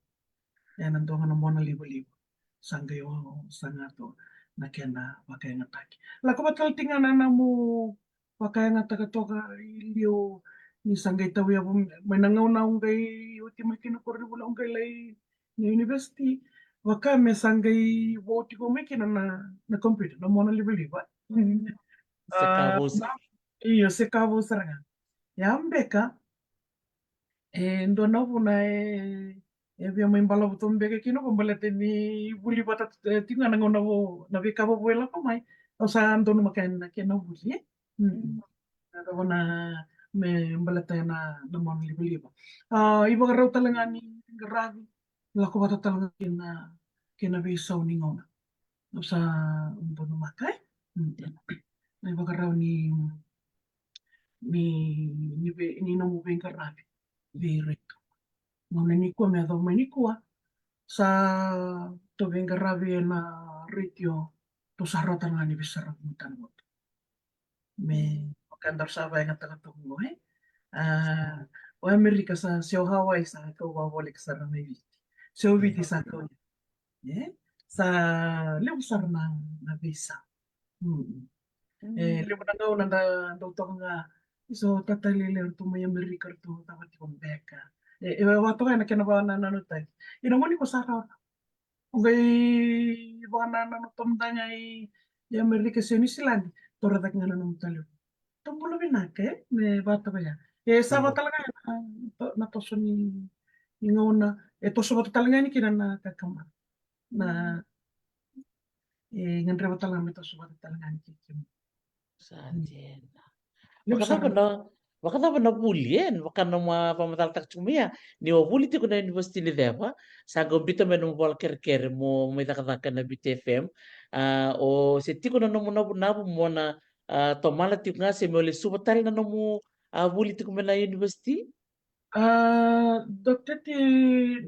Ena dua ga na mona livaliva. Sa qai o, sa ga tu na kena vakayagataki. Lako vata tale tiko ga na nomu vakayagataka toka, e liu ni sa qai tauyavu mai na gauna au qai oti mai kina koronivuli, au qai lai na university, vaka me sa qai vou tiko mai kina na, na computer, na mona livaliva. Mm. Se ka vou sara. Io, se ka vou sara ga. Ia beka, e dua na vuna e, e via mai balavu tu beka kina qo baleta ni vuli vata, e, tiko ga na gauna vou, na veika vou e lako mai. Au sa donumaka na kena vuli, e? Mm. Na cava na me baleta na, na mona livaliva. A, ivakarau tale ga ni qaravi, lako vata tale ga kei na, kei na veisau ni gauna. Au sa donumaka, e? Mm. Na ivakarau ni, ni, ni vei, ni nomu veiqaravi vei retio. Gauna nikua me yacova mai nikua, sa tou veiqaravi ena retio, tou sa rawa tale ga ni veisau ena matanivotu. Me vaka daru sa vakayagataka toka qo, e? A, o Amerika sa, se o Hawaii sa kau vakavoleka sara mai Viti. Se o Viti sa kau, e? Sa levu sara na, na veisau. Mm. E, mm, levu na gauna da dau toka ga, eso tatailele ratou mai Amerika, ratou cava tiko beka. E, e vaka toka na kena vakanananutaki. Ina moni ko sa rawa. O qai vakanananu toka mada ga i, i Amerika se Niusiladi, taura cake ga na nomu talevoni. Tou bula vinaka, e? Me vaka toka ya. E sa vaka tale ga na, to-, na toso ni, ni gauna, e toso vata tale ga yani kina na kakama. Na, e gadreva tale ga me toso vata tale ga yani kina. Sa dina. Levu sara. Vakacava na, vakacava na vuli, e? Vaka nomu a vakamacalataka tiko mai ya, ni o vuli tiko na University ni Ceva, sa qai biuta mai nomu vola kerekere mo mai cakacaka na Viti F M. A, o se tiko na nomu navunavu mo na, a, tomana tiko ga se me o lesuva tale na nomu, a, vuli tiko mai na university? A, Doctor T,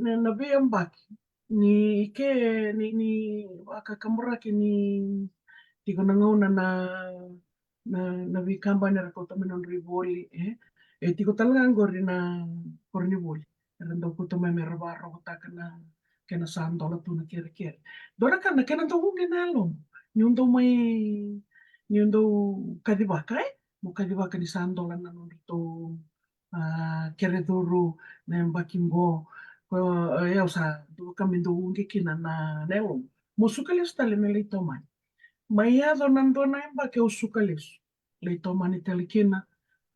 na, na veiyabaki ni ke, ni, ni vakakaburaki ni tiko na gauna na, na, na veikabani era kauta mai nodra ivoli, e? E tiko tale ga qori na koronivuli. Era dau kauta mai me ra vakarogotaka na kena sa dola tu na kerekere. Dua na ka na kena dau uqeti na yalomu. Niu dau mai, niu dau kacivaka, e? Mo kacivaka ni sa dola na nodratou, a, kere curu na yabaki qo. Ko, e, au sa dau ka me dau uqeti kina na, na yalomu. Mo suka lesu tale me lai tomani. Mai yaco na dua na yabaki au suka lesu. Lai tomani tale kina,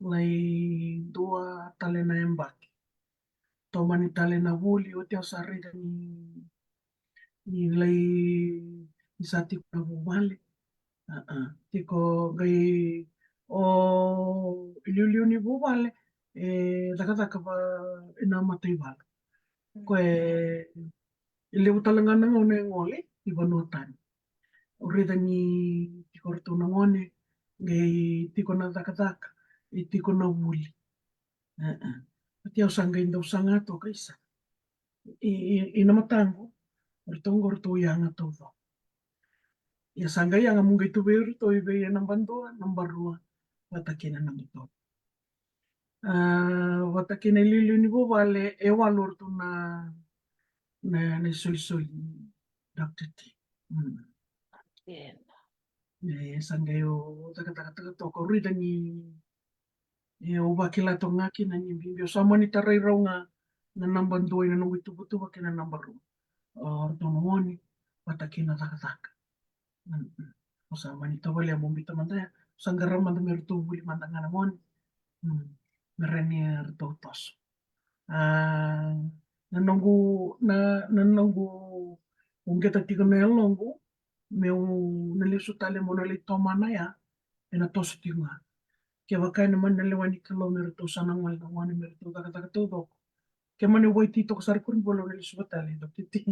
lai dua tale na yabaki. Tomani tale na vuli, oti au sa raica ni, ni lai, ni sa tiko na vuvale. A, a, tiko qai o iliuliu ni vuvale, e cakacaka va ena mataivalu. Ko e, e levu tale ga na gauna e gole i vanua tani. Au raica ni tiko ratou na gone, qai tiko na cakacaka, e tiko na vuli. E, e. Oti au sa qai dau saga toka isa. I, i, i na mataqu, o ratou qo ratou yaga taucoko. Ia sa qai yaga mo qai tu vei iratou i vei e naba dua, naba rua, vata kei na naba tolu. A, vata kei na iliuliu ni vuvale, e walu o ratou na, na, na isolisoli, Doctor T. Mm. Kena. E, sa qai o cakacakataka toka, au raica ni, e, au vakila toka ga kina ni bibi, au sa mani tarai rau ga na naba dua ina noqu ituvatuva kei na naba rua. O ratou na gone, vata kei na cakacaka. Mm, mm. Au sa mani tavalea mo bita mada ya, au sa qara mada me ratou vuli mada ga na gone. Mm. Me rawa ni ratou toso. A, na noqu, na, na noqu uqeta tiko na yaloqu, meu na lesu tale mo na lai tomana ya, ena toso tiko ga. Kevaka ena mani na lewa ni Kalou me ratou sa na gole na gone me ratou cakacaka taucoko. Ke mani waiti toka sara kuri bolo na lesu vata tale, Doctor T.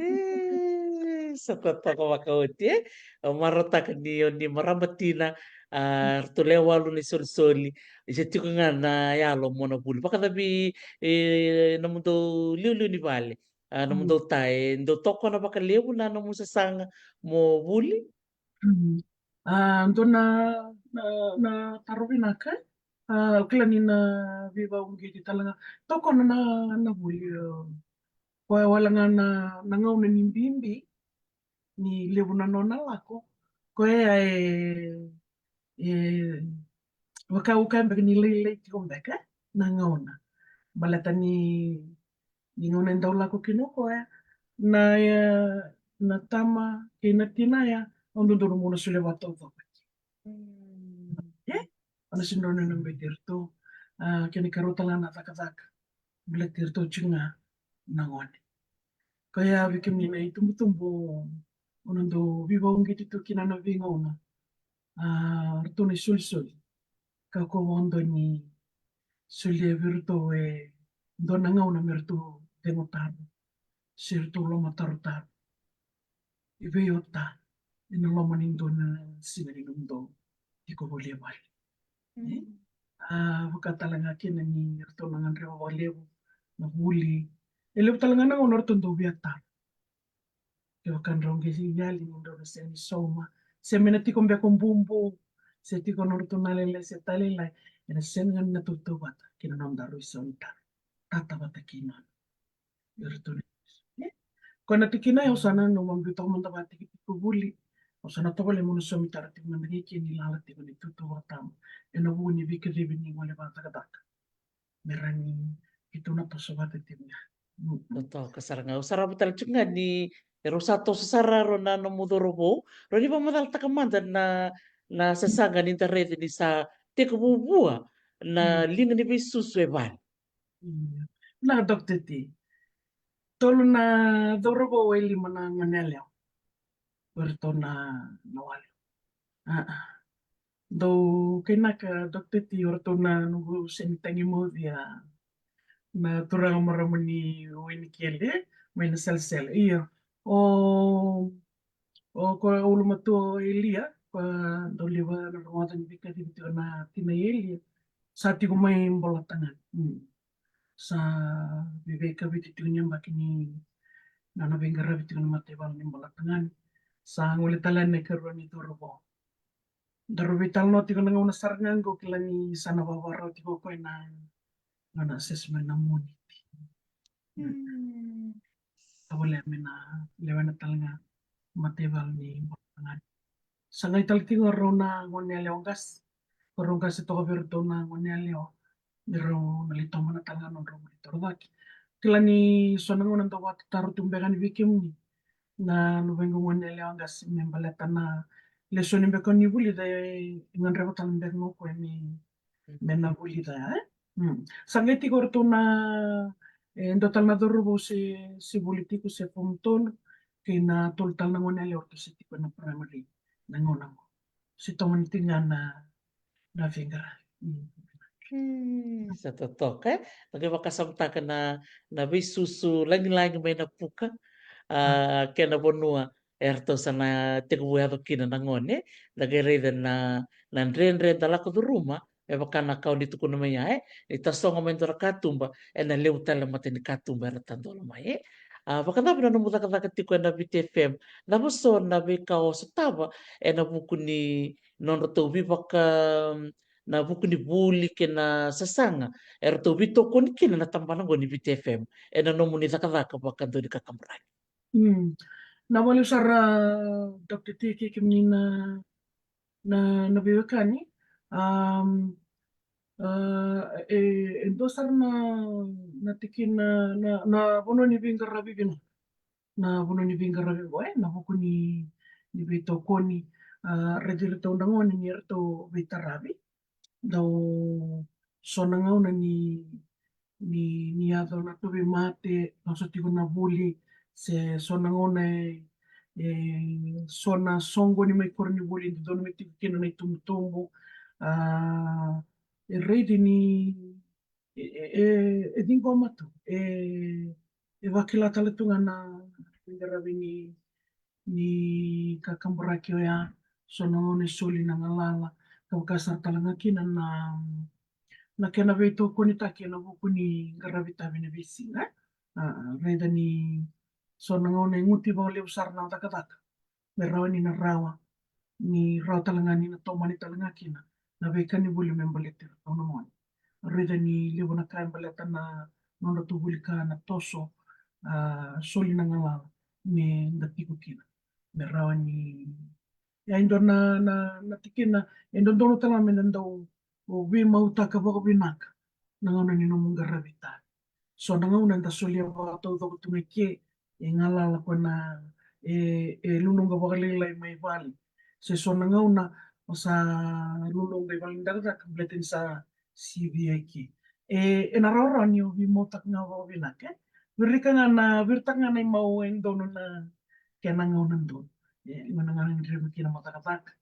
E, sa totoka vakaoti, e? Au marautaka ni o ni marama tina, a, ratou lewe walu na isolisoli, e se tiko ga na yalo mo na vuli. Vakacavi, e, nomudou liuliu ni vale, a, nomudou ta, e dau tokona vakalevu na nomu sasaga mo vuli? Mm. A, dua na, na, na taro vinaka. A, au kila ni na veivauqeti tale ga. Tokona na, na vuli, o. Koya wale ga na, na gauna ni bibi, ni levu na nona lako. Koya e, e, vaka au kaya beka ni lailai tiko beka, e? Na gauna. Baleta ni, ni gauna e dau lako kina o koya. Na, e, na tama, kei na tina ya, au dodonu mo na solia vakataucoko. Mm. E? Au na sega ni rawa ni beti iratou. A, kena ikarua tale ga na cakacaka. Baleti iratou tiko ga na gone. Koya vei kemuni na itubutubu, o na dau veivauqeti tu kina na veigauna. A, ratou na isolisoli. Kakua vakadua ni solia vei iratou e dua na gauna me ratou cegu taro. Se ratou lomatarotaro. I vei o ta, ena loma ni dua na siga ni nomudou tiko voli e vale. Mm. E? A, vaka tale ga kina ni ratou na gadreva vakalevu na vuli. E levu tale ga na gauna ratou dau via taro. Kevaka drau qai yali ni drau na sega ni sauma. Se me na tiko beka o bubu. Se tiko nodratou na lailai se talailai. Ena sega ni na tautauvata kei na nodaru isau ni taro. Tata vata kei nona. Iratou na, e? Koya na tikina e, au sa nanuma biu toka mada vakatikitiki ko vuli. Au sa na tovolea mo na saumi tara tiko mada ga i ke ni lala tiko ni tutu vakatama. Ena vuku ni veikacivi ni gole vakacakacaka. Me rawa ni keitou na toso vata tiko ga. Mm. Totoka sara ga. Au sa rawa tale tiko ga ni, e rau sa toso sara rau na nomu cauravou. Rau ni vakamacalataka mada na, na sasaga ni da raica ni sa tekivu vua na, mm, liga ni veisusu e vale. Mm. Na Doctor T. Tolu na cauravou e lima na gone yalewa. O iratou na, na walu. A, a. Dou kainaka Doctor T, o iratou na noqu sega ni tagi mauci, a, na turaga marama ni Wainikele, mai Naselesele. Io. O, o koya ulumatua o Elia, koya dau liva na rogoca ni veikacivi tiko na tina i Elia. Sa tiko mai Bolatagane. Mm. Sa veiveikaviti tiko ni yabaki ni nona veiqaravi tiko na mataivalu ni Bolatagane. Sa gole tale na ikarua ni cauravou. Daru veitalanoa tiko na gauna sara ga qo, kila ni sa na vavarau tiko o koya na, na assessment na Moniti. Mm. volea me na lewena tale ga mataivalu ni Bola Gone. Sa qai tale tiko rau na gone yalewa qase. Ko rau qase toka vei ratou na gone yalewa. Me rau na lai tomana tale ga nodrau vuli torocake. Kila ni so na gauna dau vakatataro tu beka ni vei kemuni na luvequ gone yalewa qase me baleta na lesoni beka ni vulica e gadreva tale beka ga o koya me, me na vulica, e? Mm. Sa qai tiko ratou na, e, dua tale na cauravou se, se vuli tiko se form tolu, kei na tolu tale na gone yalewa ratou se tiko na primary na gauna qo. Se tomani tiko ga na, na veiqaravi. Mm. Mm, sa totoka, e? Da qai vakasamataka na, na veisusu lagilagi mai Napuka, a, kei na vanua eratou sa na tekivu yaco kina na gone. Da qai raica na, na dredre da lako curuma, me vaka na ka o ni tukuna mai ya, e? Ni tasogo mai dua na katuba, ena levu tale na mata ni katuba era tadola mai, e? A, vakacava na nomu cakacaka tiko ena Viti F M? Cava so na veika o sotava ena vuku ni nodratou veivaka, na vuku ni vuli kei na sasaga eratou veitokoni kina na tabana qo ni Viti F M ena nomuni cakacaka vakadua ni kakaburaki? Mm. Na vakalevu sara, Doctor Tiki, kemuni na, na, na veiwekani. Am, a, e, e dua sara na, na tikina, na, na vanua ni veiqaravi vinaka. Na vanua ni veiqaravi qo, e, na vuku ni, ni veitokoni, a, raici iratou na gone ni ratou veitaravi. Dau so na gauna ni, ni, ni yaco na tauvimate, dau so tiko na vuli, se so na gauna e, e so na soqoni mai koronivuli e dodonu me tiko kina na itubutubu. A, e raici ni, e, e, e, e ciqoma tu, e, e vakila tale tu ga na veiqaravi ni, ni kakaburaki oya, so na gauna e soli na galala, ka vaka sara tale ga kina na, na kena veitokonitaki ena vuku ni qaravi tavi ena veisiga. A, raica ni so na gauna e guti vakalevu sara na cakacaka me rawa ni na rawa ni rawa tale ga ni na tomani tale ga kina na veika ni vuli me baleti iratou na gone. Raica ni levu na ka e baleta na nodratou vuli ka na toso, a, soli na galala me da tiko kina. Me rawa ni, ia e dua na, na, na tikina e dodonu tale ga me da dau veimautaka vakavinaka na gauna ni nomu qaravi tavi. So na gauna da solia vakataucoko tu ga i ke, e galala ko na, e, e luluqa vakalailai mai vale. Se so na gauna o sa luluqa i vale ni cakacaka baleta ni sa sivia i ke. E, ena rawarawa ni o veimautaka ga vakavinaka, e. Viritaka ga na, viritaka ga na imau e donu na kena gauna donu. E, gauna ga ni draiva kina mo cakacaka.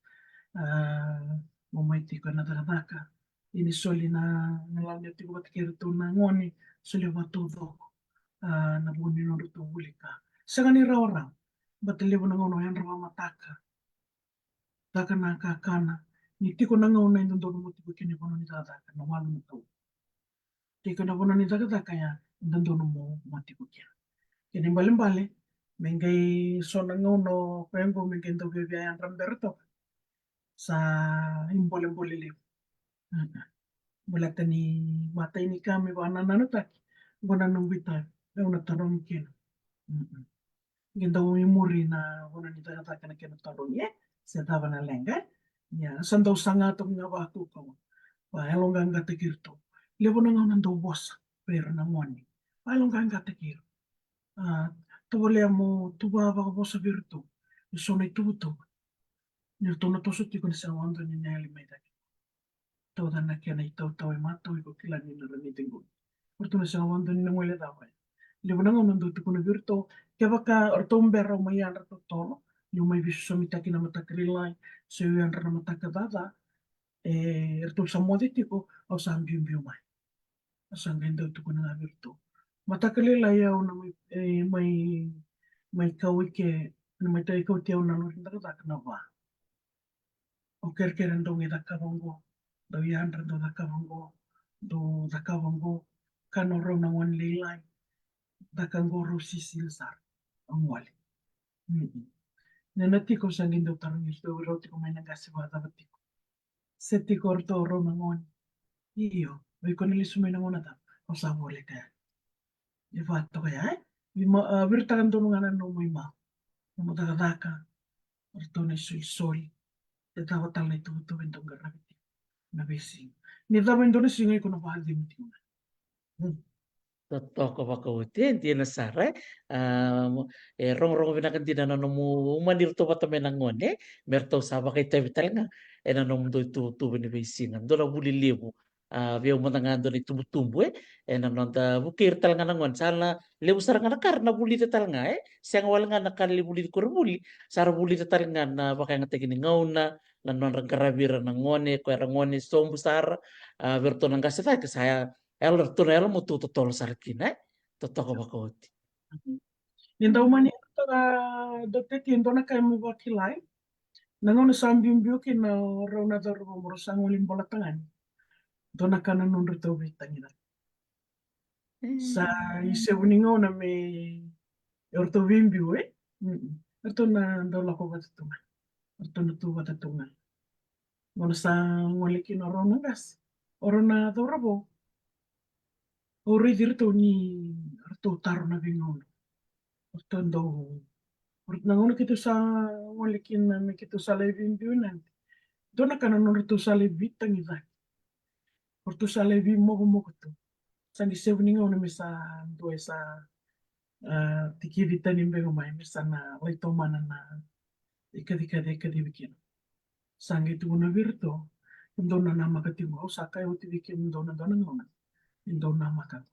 A, mo mai tiko ena cakacaka. Ia ni soli na galala ni o tiko vata kei iratou na gone, solia vakataucoko, a, na vuku ni nodratou vuli ka. Sega ni rawarawa, baleta levu na gauna o yadra vakamataka, caka na kakana, ni tiko na gauna e dodonu mo tiko kina e vanua ni cakacaka, na walu na tau. Tiko na vanua ni cakacaka ya e dodonu mo, mo tiko kina. Kena ibalebale, me qai so na gauna o koya qo me qai dau viavia yadra bera toka. Sa ibolebole levu. Mm. Baleta ni matai ni ka me vakanananutaki, qo na noqu itavi, au na tarogi kina. Mm. Qai dau imuri na vanua ni cakacaka na kena tarogi, e? Se cava na leqa, e? Ia, sa dau saga toka ga vakaukaua. Vakayaloqaqataki iratou. Levu na gauna dau vosa vei ira na gone. Vakayaloqaqataki ira. A, tovolea mo tuva vakavosa vei iratou e so na ituvatuva ni ratou na toso tiko ni sega vakadua ni na yali mai cake. Tauca na kena itautau e matau, iko kila ni na rawa ni ciqomi. O ratou na sega vakadua ni na guilecava. Levu na gauna dau tukuna vei iratou, kevaka o ratou bera au mai yadra totolo, niu mai veisosomitaki na mataka lailai, se au yadra na mataka caca, e, ratou sa moce tiko, au sa biubiu mai. Au sa qai dau tukuna ga vei iratou, mataka lailai au na mai, e, mai, mai kau i ke, na mai tau i kauti au na lori ni cakacaka na va. Au kerekere dau mai cakava qo, dau yadra dau cakava qo, dau cakava qo, kana o rau na gone lailai, caka qo rau sisila sara, au gole. Mm-mm. Ni na tiko au sa qai dau tarogi iratou, rau tiko mai na qase vakacava tiko. Se tiko o ratou rau na gone. Io, o iko na lesu mai na gauna cava? Au sa voleka yani. E vaka toka ya, e? Vima-, a, viritaka donu ga na nomu imau, nomu cakacaka, o ratou na isolisoli, se cava tale na ituvatuva e dau qaravi tiko na veisiga. Ni cava e dua na siga iko na vakacegu tiko ga. Hmm. Totoka vakaoti, e dina sara, e. A, e rogorogo vinaka dina na nomu umani iratou vata mai na gone, me ratou sa vakaitavi tale ga ena nomudou ituvatuva ni veisiga. Dua na vuli levu, a, vei au mada ga dua na itubutubu, e, ena noda vukei ira tale ga na gone. Sa na levu sara ga na ka ra na vulica tale ga, e. Sega wale ga na ka ra lai vulici koya ra vuli, sa ra vulica tale ga na vakayagataki ni gauna, na nodra qaravi ira na gone, koya era gone sobu sara, a, vei iratou na qase cake, sa ya, yalo, ratou na yalo mo tu totolo sara kina, e. Totoka vakaoti. Ni dau mani toka, dau teki e dua na ka me vakilai. Na gauna sa biubiu kina o rau na cauravou mo rau sa gole i bola tagane, dua na ka na nodratou veitagicaki. Sa isevu ni gauna me, e, o ratou veibiu, e? Mm-mm. Ratou na dau lako vata tu ga. Ratou na tu vata tu ga. Gauna sa gole kina o rau na qase, o rau na cauravou, au raici iratou ni ratou taro na veigauna. O ratou dau, o ratou na gauna keitou sa gole kina me keitou sa lai veibiu i Nadi, dua na ka na nodratou sa lai veitagicaki. O ratou sa lai veimokomoko tu. Sa qai sevu ni gauna me sa dua e sa, a, tikici tani beka mai me sa na lai tomana na ikacikaci e kacivi kina. Sa qai tukuna vei iratou, dou na namaka tiko, au sa kaya oti vei kemudou na dua na gauna, dou namaka,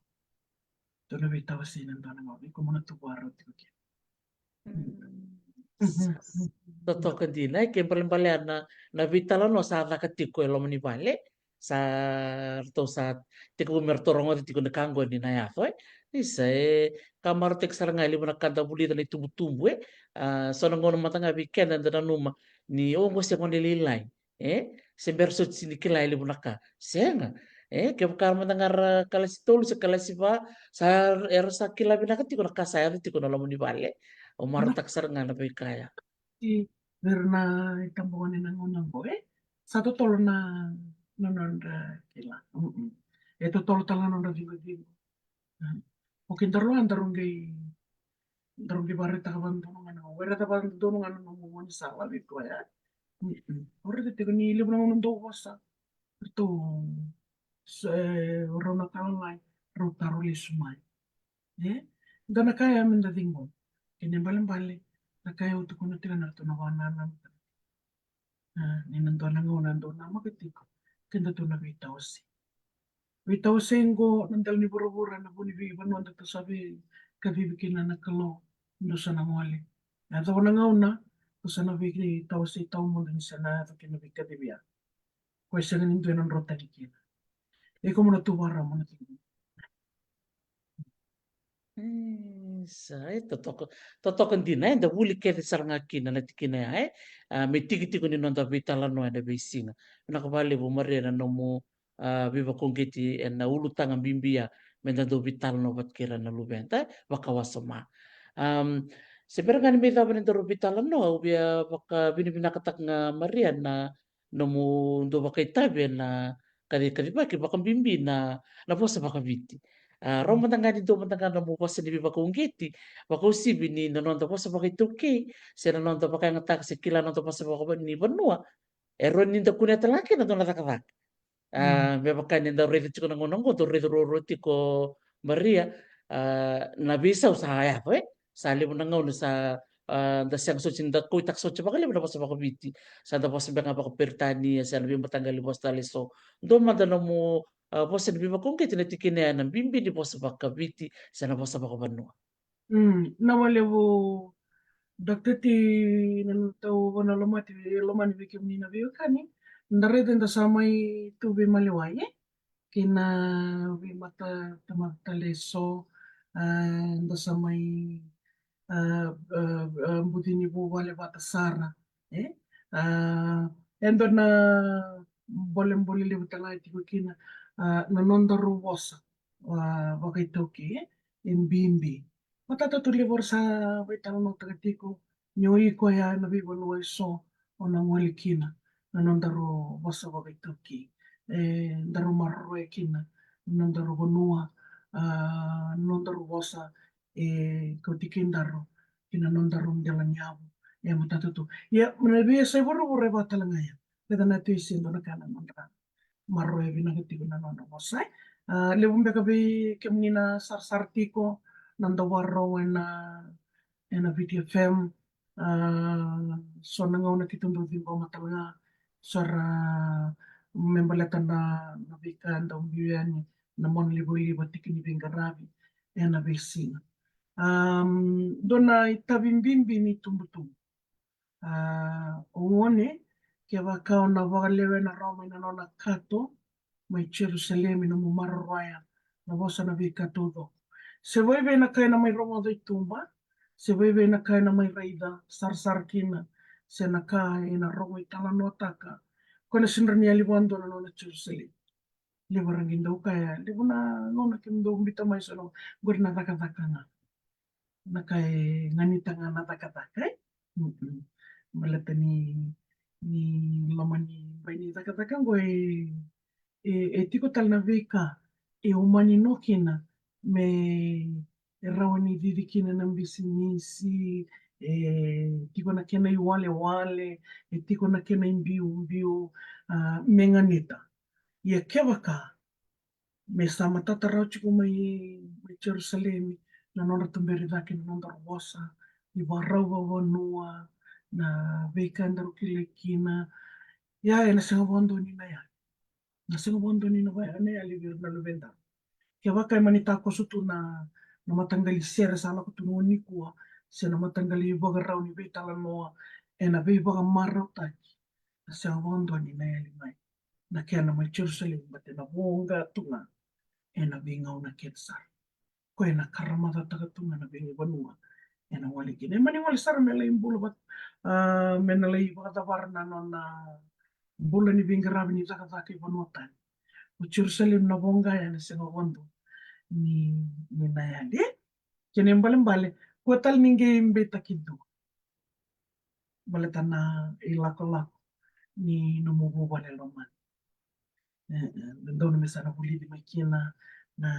dou na veitawasei na dua na gauna, iko mo na tu vakarau tiko kina. Mm. Mhm. Totoka dina, e, ke balebale na, na veitalanoa sa caka tiko e loma ni vale, sa ratou sa tekivu me ratou rogoca tiko na ka qo ni na yaco, e. Isa, e ka marautaki sara ga e levu na ka da vulica na itubutubu, e. A, so na gauna mada ga vei keda eda nanuma ni o qo se gone lailai, e, se bera soti ni kila e levu na ka. Sega. E, kevaka mada ga ra kalasi tolu se kalasi va, sa era sa kila vinaka tiko na ka sa yaco tiko na loma ni vale. Au marautaka sara ga na veika ya. I vei ira na itabagone na gauna qo, e, sa totolo na, na nodra kila. Mm-mm. E totolo tale na nodra ciqociqo. Mm. O kedaru a daru qai, daru qai vakaraitaka vakadodonu ga na, o ira vakadodonu ga na nomu gaunisala vei koya. Mm-mm. O raica tiko ni levu na gauna dou vosa, ratou, so, e, o rau na ka lalai, rau taro lesu mai. E? Dua na ka ya me da ciqoma. Kena ibalebale, na ka ya au tukuna tiko na ratou na vakanananu. A, ni na dua na gauna dou namaka tiko, kedatou na veitawasei. Veitawasei qo na dela ni vuravura, na vu ni veivanua datou sa veikacivi kina na Kalou, dou sa na gole. Na yacova na gauna, dou sa na veitawasei tawamudu ni sa na yaco kina veikacivi ya. Ko e sega ni dua e na drotaki kina. Iko mo na tu vakarau mo na tiko. E, sa, e, totoka, totoka dina, e, da vuli kece sara ga kina na tikina ya, e. A, me tiki tiko ni noda veitalanoa ena veisiga. Vinaka vakalevu Maria na nomu, a, veivakauqeti ena ulutaga bibi ya, me da dau veitalanoa vata kei ira na luveda, e, vakawasoma. Am, se bera ga ni mai cava ni daru veitalanoa, au via vakavinavinakataka ga Maria na nomu dau vakaitavi ena kacikacivaki, vakabibi na, na vosa vakaviti. A, rau mada ga ni dau mada ga nomu vosa ni veivakauqeti, vakauasivi ni na noda vosa vakaitaukei, se na noda vakayagataka se kila noda vosa vaka-, ni vanua. E rawa ni da kunea tale ga kina dua na cakacaka. A, me vaka ni da raica tiko na gauna qo, da raica ruarua tiko Maria, a, na veisau sa yaco, e? Sa levu na gauna sa, a, da sega soti ni da kauaitaka soti vakalevu na vosa vakaviti. Sa da vosa beka ga vakaperitania, se na veimataqali vosa tale eso. Dua mada nomu, a, vosa ni veivakauqeti na tikina ya, na bibi ni vosa vakaviti, se na vosa vakavanua. Mm, na walevu Doctor T, na nodatou vakalomani, lomani vei kemuni na veiwekani. Da raica da sa mai tu veimaliwai, e? Kei na veimata tamata tale eso, a, da sa mai, a, a, a, buci ni vuvale vata sara, e? A, e dua na bolebole levu tale ga e tiko kina, a, na nodaru vosa, a, vakaitaukei, e? E bibi. Matata tu levu era sa veitalanoataka tiko, ni o iko ya ena veivanua eso, o na gole kina, na nodaru vosa vakaitaukei. E, daru maroroya kina na nodaru vanua, a, na nodaru vosa, e kauti kedaru ki na nodaru dela ni yavu e matata tu. Ia, na veiyasai vuravura e vaka tale ga ya. Raica na tu e se dua na ka na nodra maroroya vinaka tiko na nodra vosa. A, levu beka vei kemuni na sarasara tiko na dau vakarorogo ena, ena Viti F M. A, so na gauna keitou dau ciqoma tale ga, so ra me baleta na, na veika dau biu yani, na mona livaliva, tiki ni veiqaravi ena veisiga. Am, dua na itavi bibi ni tubutubu. A, o gone, kevaka o na vakalewena rawa mai na nona kato mai Jerusalemi, na nomu maroroya na vosa, na veika taucoko. Se vaivei na ka ena mai rogoca i tuba, se vaivei na ka ena mai raica sarasara kina, se na ka ena rogo italanoataka, ko na sega ni yali vakadua na nona Jerusalemi. Levu era qai dau kaya, levu na gauna kemudou biuta mai so na, qori na cakacaka ga. Na ka e ganita ga na cakacaka, e? Mm-mm. Baleta ni, ni loma ni bai ni cakacaka qo e, e, e tiko tale na veika e umani no kina me e rawa ni cici kina na bisinisi, e tiko na kena iwalewale, e tiko na kena ibiubiu, a, me ganita. Ia kevaka me sa matata rawa tiko mai, mai Jerusalemi na nodra tuberi cake na nodaru vosa, ni vakarau vakavanua, na veika edaru kilai kina. Ia, ena sega vakadua ni na yali. Na sega vakadua ni na vaya, na yali vei ira na luvedaru. Kevaka e mani takoso tu na, na mataqali sere sa lako tu nikua, se na mataqali vakarau ni veitalanoa ena veivakamarautaki, na sega vakadua ni na yali mai na kena mai Jerusalemi, baleta na voqa tu ga ena veigauna kece sara. Koya ena karamacataka tu ga na veivanua ena wale kina. E mani wale sara me lai bula vat-, a, me na lai vakacavara na nona bula ni veiqaravi ni cakacaka i vanua tani. O Jerusalemi na voqa ya ena sega vakadua ni, ni na yali. Kena ibalebale, kua tale ni qai beitaki dua baleta na ilakolako ni nomu vuvale lomani. E, e, dodonu me sa na vulici mai kina na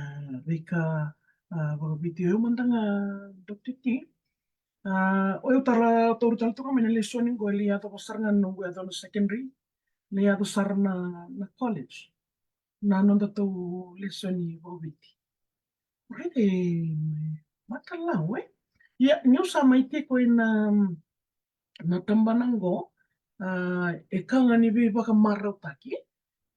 veika, a, vakaviti. O yau mada ga, Doctor T, a, o yau tara, taura tale tu ga mai na lesoni qo, e lai yaco vaka sara ga na noqu yaco na secondary, lai yaco sara na, na college, na nodatou lesoni vakaviti. Raica e matalau, e? Ia, niu sa mai tiko ina, na tabana qo, a, e ka ga ni veivakamarautaki.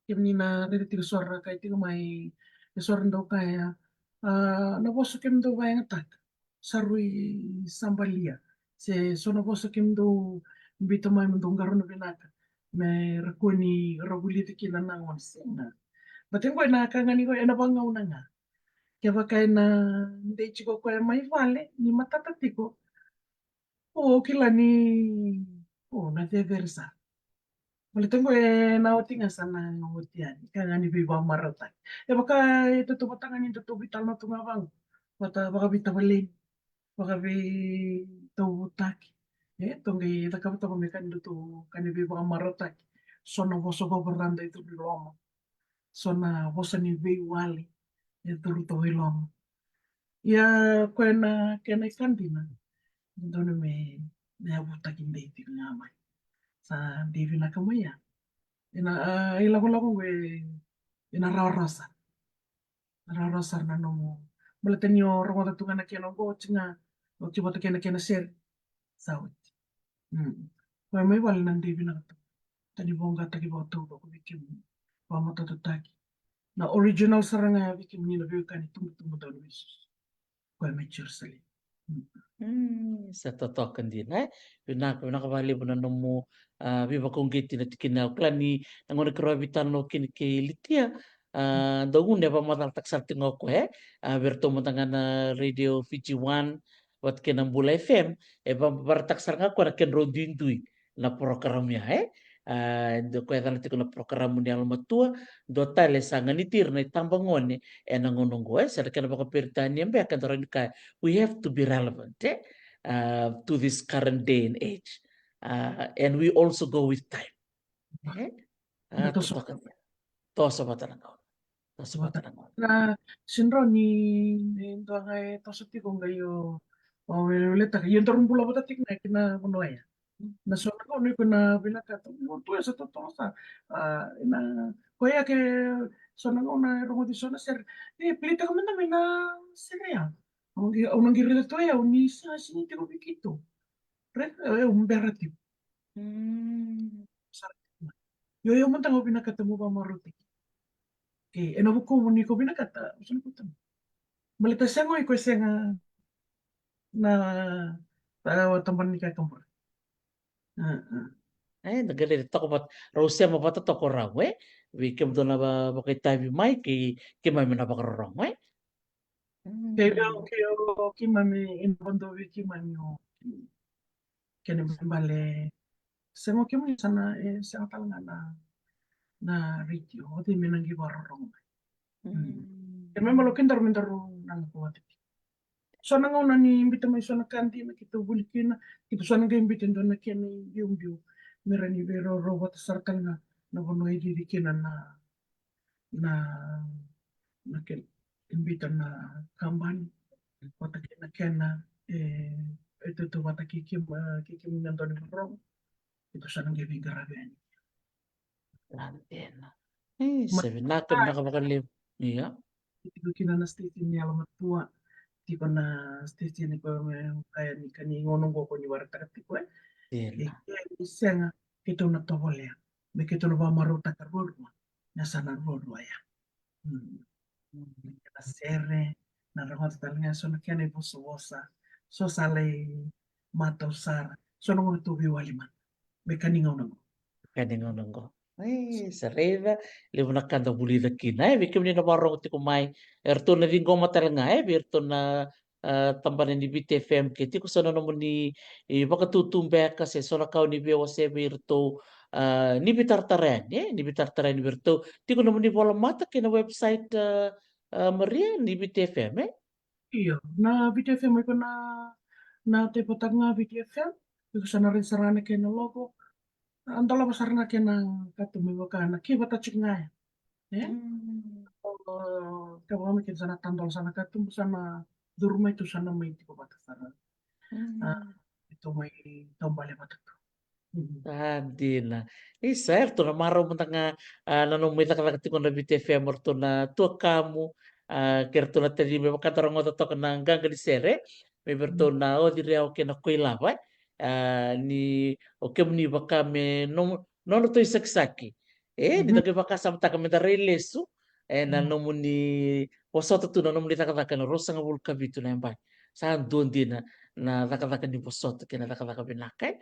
Kemuni na raica tiko, so ra kaya tiko mai, e so ra dau kaya, a, na vosa kemudou vakayagataka sa rui sabalia, se so na vosa kemudou biuta mai mo dou qarauna vinaka me ra kua ni ra vulici kina na gone, sega. Baleta qo ena ka ga ni qo ena vagauna ga. Kevaka ena dei tiko o koya mai vale ni matata tiko, o kila ni, o na cecere sara. Baleta qo ena oti ga sa na oti yani, ka ga ni veivakamarautaki. E vaka e tautauvata ga ni tatou veitalanoa tu ga vaqo, vata vakaveitavaleni, vakaveitauvutaki. E, tou qai cakava toka me ka ni datou ka ni veivakamarautaki. So na vosa vakavarada e curu i loma. So na vosa ni veiwali e curu toka i loma. Ia, koya na kena ika dina, dodonu me, me yavutaki dei tiko ga mai. Sa dei vinaka mai ya. Ena, a, ilakolako qo e, ena rawarawa sara. Rawarawa sara na nomu. Baleta ni o rogoca tu ga na kena oqo, oti ga, oti vata kei na kena sere. Sa oti. Mm. Koya mai vale na dei vinaka tu. Tani voqataki vakataucoko vei kemuni. Vakamatatataki na original sara ga ya vei kemuni na veiwekani tubutubu dau ni veisusu. Koya mai Jerusalemi. Mm. Mm, sa totoka dina, e? Vinaka, vinaka vakalevu na nomu, a, veivakauqeti na tikina. Au kila ni na gauna keirau a veitalanoa kina kei Litia, a, dau gunu e vakamacalataka sara tiko ga o koya, e? A, vei iratou mada ga na Radio Fiji One vata kei na Bula F M, e vakamacalataka sara ga o koya na kedrau duidui na porokaramu ya, e? A, dua koya e yacana tiko na porokaramu ni yalomatua, dua tale sa ganiti ira na itabagone ena gauna oqo, e? Sa na kena vakaperitania beka, e, da rawa ni kaya, we have to be relevant, e? A, to this current day and age. A, and we also go with time. E? A, toso. Toso vata na gauna. Toso vata na gauna. Na sidro ni, ni dua ga e toso tiko ga io. Wa weleweletaka io, daru bula vata tiko ga kina vanua ya. Na so na gauna iko na vinakata, o tu e sa totolo sa. A, na, koya ke so na gauna e rogoci so na sere. E, play taka mada mai na sere ya. Au na qi, au na qirita tu e au ni sa sini tiko vei keitou. Re, e, au bera tiko. Mm. Sa, io, io mada ga au vinakata mo vamaroti. Ke, ena vuku mo ni ko vinakata, au sa na kutana. Baleta sega iko e sega na, a, tabana ni kakabura. A, a. E, da qai raica toka vata, rau sema vata toka rau, e? Vei kemudou na va-, vakaitavi mai, kei, keimami na vakarorogo, e? Mm. Kei rau, kei o, keimami, ina vodo vei keimami o, kena bale, sega o kemuni sa na, e, sega tale ga na, na radio, o cei me na qai vakarorogo mai. Mm. Mm. Keimami bale o kedaru me daru na lako vata kei. So na gauna ni bita mai so na ka dina keitou vuli kina, keitou sa na qai bita e dua na kena ibiubiu. Me rawa ni veiraurau vata sara tale ga na vanua e cici kina na, na, na kena, bita na kabani. Vata kei na kena, e, e tautauvata kei keimami, kei keimami na dau ni vakarorogo. Keitou sa na qai veiqaravi yani. Sa dina. E, sa vinaka, vinaka vakalevu. Ia. Tiko kina na station ni yalomatua. Tiko na station ni ko me kaya ni ka ni gauna qo ko ni warataka tiko, e. Dina. E, e, sega, keitou na tovolea. Me keitou na vakamarautaka ruarua. Na sa na ruarua ya. Mm. Na sere, na rogoca tale ga so na kena ivosavosa, so sa lai matau sara, so na gauna tou veiwali mada. Me ka ni gauna qo. Ka ni gauna qo. E, sa raica, levu na ka da vulica kina. E, vei kemuni na vakarorogo tiko mai, eratou na ciqoma tale ga, e, vei iratou na a, tabana ni Viti F M, ke tiko so na nomuni, e, vakatutu beka se so na ka o ni veiwasei vei iratou, a, ni veitaratara yani, e, ni veitaratara yani vei iratou. Tiko nomuni volamata kei na website, a, a, Maria, ni Viti F M, e? Io, na Viti F M iko na, na type-taka ga Viti F M, iko sa na raica sara na kena logo. A, dolava sara na kena katuba me vaka na kivata tiko ga ya. E? Mm. O, kevaka me keitou sa na tadola sa na katuba sa na curu mai tu sa na mai tiko vata sara. Mm. A, keitou mai taubale vata tu. Mm. A, dina. Isa, eratou na marau mada ga, a, na nomu mai cakacaka tiko na Viti F M, eratou na tuakamu, a, kei ratou na taci me vaka da rogoca toka na qaqa ni sere. Me vei ratou na Oci Reao kei na Koilava, e? A, ni o kemuni vaka me no-, nodratou isakisaki. E, ni da qai vakasamataka me da rai lesu, e, na nomuni vosota tu na nomuni cakacaka ena ruasagavulu ka vitu na yabaki. Sa dua dina na cakacaka ni vosota kei na cakacaka vinaka, e?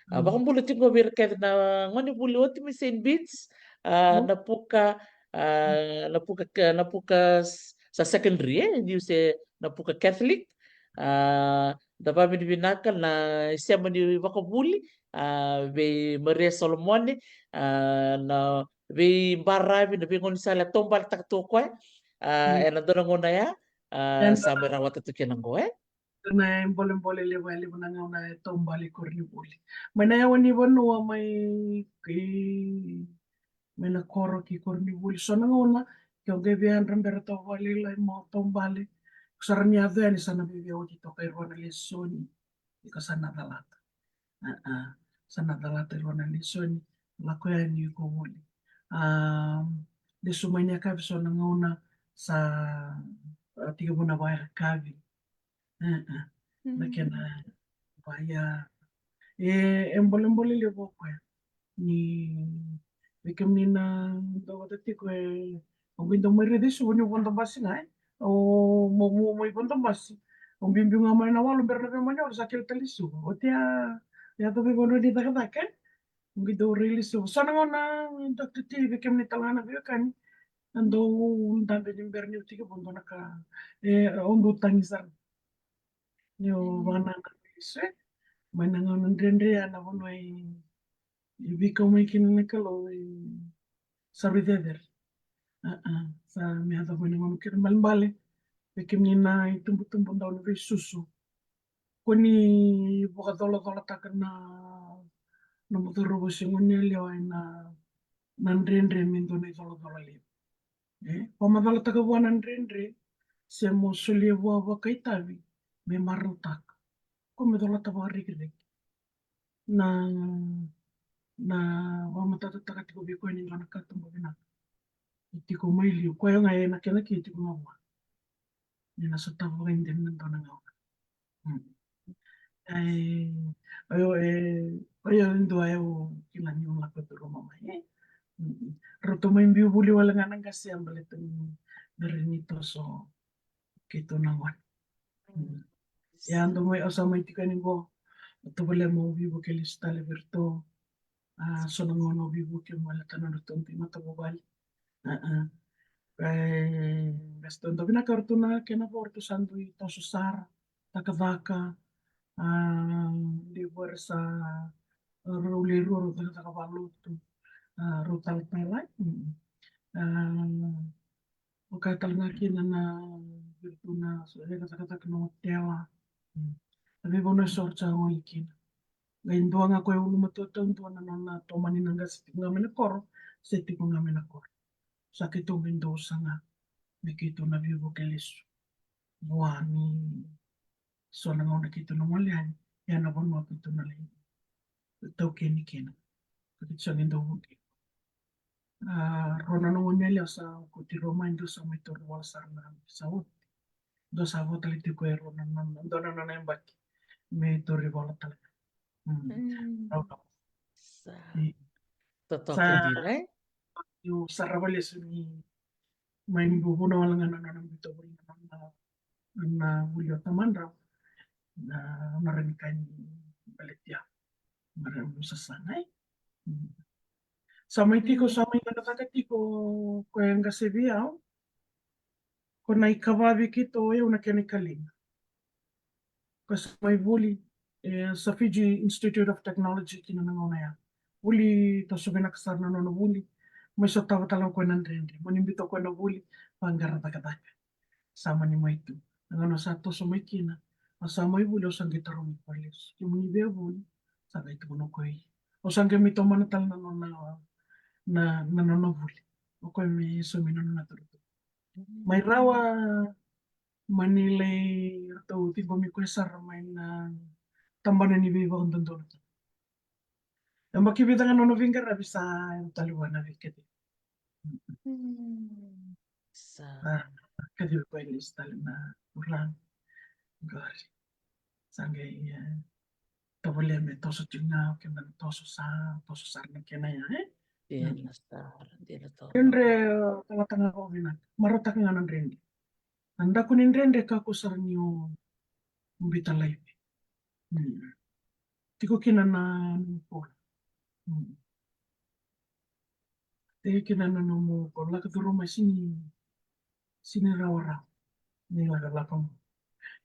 A, vakabula tiko vei ira kece na gonevuli oti mai Saint Bede's, a, Napuka, a, Napuka, Napuka s-, sa secondary, e? Niu se Napuka Catholic, a, da vavinavinaka na isema ni vakavuli, a, vei Maria Solomone, a, na veibaravi, na veigaunisala e taubaletaka tu o koya, a, ena dua na gauna ya, a, sa mai rawata tu kina qo, e? Na ibolebole levu, e levu na gauna e taubale koronivuli. Mai na yawa ni vanua mai, mai na koro ki koronivuli. So na gauna, ke o qai via yadra bera toka vakalailai mo taubale. Ko sa rawa ni yaco yani sa na via oti toka e rua na lesoni. Iko sa na calata. A, a, sa na calata e rua na lesoni. Lako yani iko vuli. A, lesu mai ni yakavi so na gauna sa, a, tekivu na vakayakavi. E, e. Na kena vaya. E, e bolebole levu o koya. Ni vei kemuni na dau vata tiko, e, au qai dau mai raica i Suva niu vodo basi ga, e. Au mo, mo, mo i vodo basi. Au biubiu ga mai na walu bera na veimaliwali sa kele tale i Suva. Oti a, yaco vei vanua ni cakacaka, e. Au qai dau rai i Suva. So na gauna, Doctor T, vei kemuni tale ga na veiwekani. Na dau dabe ni bera niu tiki vodo na ka. E, au dau tagi sara. Niu vakanananu lesu, e. Mai na gauna dredre ya na vanua i, i veikau mai kina na Kalou i Saruicecere. A, a, sa me yaco mai na gauna kece balebale. Vei kemuni na itubutubu dau ni veisusu. Ko ni vakacolacolataka na, na nomu cauravou se gone yalewa ena, na dredre me dua na icolacola levu. E, vakamacalataka vua na dredre se mo solia vua vakaitavi me marautaka. Ko me colata vakarekireki na, na vakamatatataka tiko vei koya ni dua na katuba vinaka. E tiko mai liu, koya ga e na kena ke tiko ga vua. Ni na sotava vakaidina na dua na gauna. Mm. E, oyo, e, oyo e dua e au kila niu lako curuma mai, e. Mm. Ratou mai biu vuli wale ga na qase, a baleta ni bera ni toso keitou na gone. Mm. Ia, dou mai, au sa mai tiko yani qo, au tovolea meu veivuke lesu tale vei ratou. A, so na gauna au veivuke mai, baleta na nodratou dui matavuvale. A, a. E, qase dau vinaka o ratou na kena vo, o ratou sa dui toso sara, cakacaka. A, levu era sa, rau lewe rua rau cakacaka valotu. A, rau talatala. Mm. A, vaka tale ga kina na, vei ratou na so era cakacaka na otela. Mm. Na veivanua eso era sa gole kina. Qai dua ga koya ulumatua taudua na nona tomani na qase, tiko ga mai na koro, se tiko ga mai na koro. Sa keitou qai dau saga me keitou na veivuke lesu vua ni so na gauna keitou na gole yani, ia na vanua keitou na lai taukeni kina. Ka keitou sa qai dau vuke. A, rua na nona gone yalewa sa kauti rau mai, dua sa mai tauri vola sara na sa oti. Dua sa vo tale tiko e rua na nona, dua na nona yabaki me tauri vola tale. Mm. Mm. Rau na. Sa. I. Totoka sa dina, e? Io, sa rawa lesu ni mai vuvuna wale ga na nona biuta vuli na nona, na vuli o tamadrau. Na, na rani kai ni baletia. Mara u sasaga, e. Mm. Sa mai tiko, sa mai cakacaka tiko koya e qase vei au. Ko na ikava vei keitou, o yau na kena ikalima. Ko sa mai vuli, e, sa Fiji Institute of Technology kina na gauna ya. Vuli, toso vinaka sara na nona vuli. Mai sotava tale o koya na dredre. Mani biuta o koya na vuli, vaqara cakacaka. Sa mani mai tu. Na gauna sa toso mai kina, au sa mai vuli, au sa qai tarogi koya lesu. Kemuni via vuli? Sa qai tukuna o koya. Au sa qai mai tomana tale na nona, na, na nona vuli. O koya me saumi na nona turutuku. Mai rawa, mani lai ratou ciqomi koya sara mai na tabana ni veivakadodonu. Yabaki vica ga nona veiqaravi sa yaco tale vua na veikacivi. Mm. Sa. A, kacivi koya lesu tale na turaga. Qori. Sa qai, e, tovolea me toso tiko ga, o keda na toso sa, toso sara na kena ya, e? Dina sara, dina toka. Dredre, e, talata ga vakavinaka. Marautaka ga na dredre. Na daku ni dredre kakua sara ni o biuta laivi. Mm. Tiko kina na nomu kola. Mm. Tiko kina na nomu kola, lako curuma, sini, sini rawarawa. Ni lakolako mo.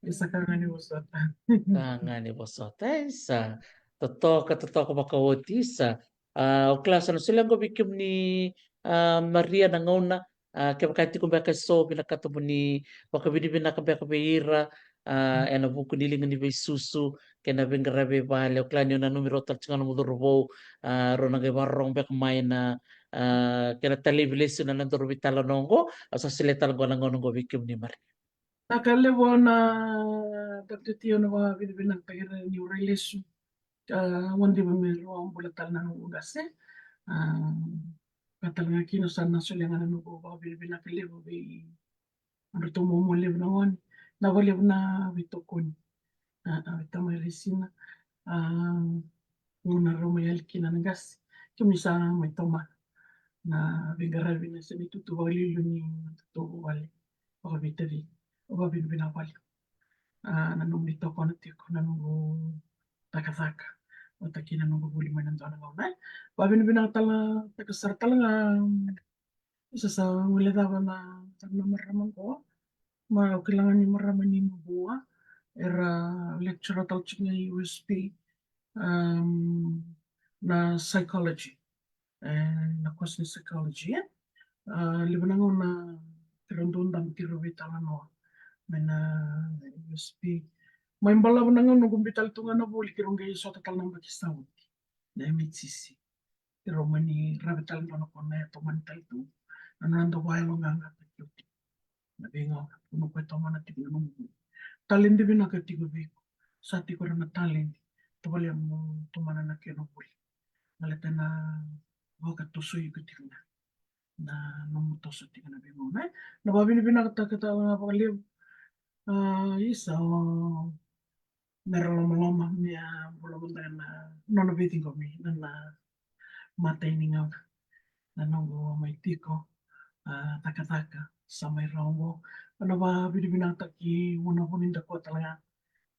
Isa, ka ga ni vosota. Ka ga ni vosota, e, isa. Totoka, totoka vakaoti, isa. A, o kila sa na solia qo vei kemuni, a, Maria na gauna, a, kevaka e tiko beka eso vinakata mo ni vakavinavinaka beka vei ira, a, ena vuku ni liga ni veisusu kei na veiqaravi e vale. O kila ni o nanumi rau tale tiko ga nomu cauravou, a, rau na qai vakarorogo beka mai na, a, kena talevi lesu na nodaru veitalanoa qo, au sa solia tale qo na gauna qo vei kemuni Maria. Vinaka levu na Doctor T, au na vakavinavinakataki ira niu rai lesu. A, au diva me rau a bula tale na noqu qase. A, ka tale ga kina sa na solia ga na noqu vakavinavinaka levu vei nodratou momo levu na gone, na vakalevu na veitokoni. A, a, vei tamai Resina. A, gauna rau mai yali kina na qase, kemuni sa mai tomana na veiqaravi, na sega ni tutu vakaliuliu ni nodatou vale. Vakaveitavi, vakavinavinaka valevu. A, na nomuni tokona tiko na noqu cakacaka vata kei na noqu vuli mai na dua na gauna. Vakavinavinaka tale, taka sara tale ga. Isa, sa guilecava na, na marama qo. Ma au kila ga ni marama ni Mavua, era lecturer tale tiko ga i U S P, um, na psychology. E, na course ni psychology, e. A, levu na gauna keirau dau dabe, keirau veitalanoa mai na U S P. Mai balavu na gauna qo, biu tale tu ga na vuli, keirau qai sota tale na yabaki sa oti na M H C C. Keirau mani ravi tale dua na kona, e tomani tale tu. na noda vakayaloqaqataki oti na veigauna, o koya e tomana tiko na nomu vuli. Taledi vinaka tiko vei iko. Sa tiko ira na taledi. Tovolea mo tomana na kena vuli. Baleta na vakatosoi iko tiko ga na nomu toso tiko na veigauna, e. Na vakavinavinakataka tale ga vakalevu, a, isa o Mera Lomaloma, me a bula mada ga na nona veiciqomi na, na imatai ni gauna. Na noqu mai tiko, a, cakacaka, sa mai rawa oqo. Na vakavinavinakataki vunavuni dakua tale ga,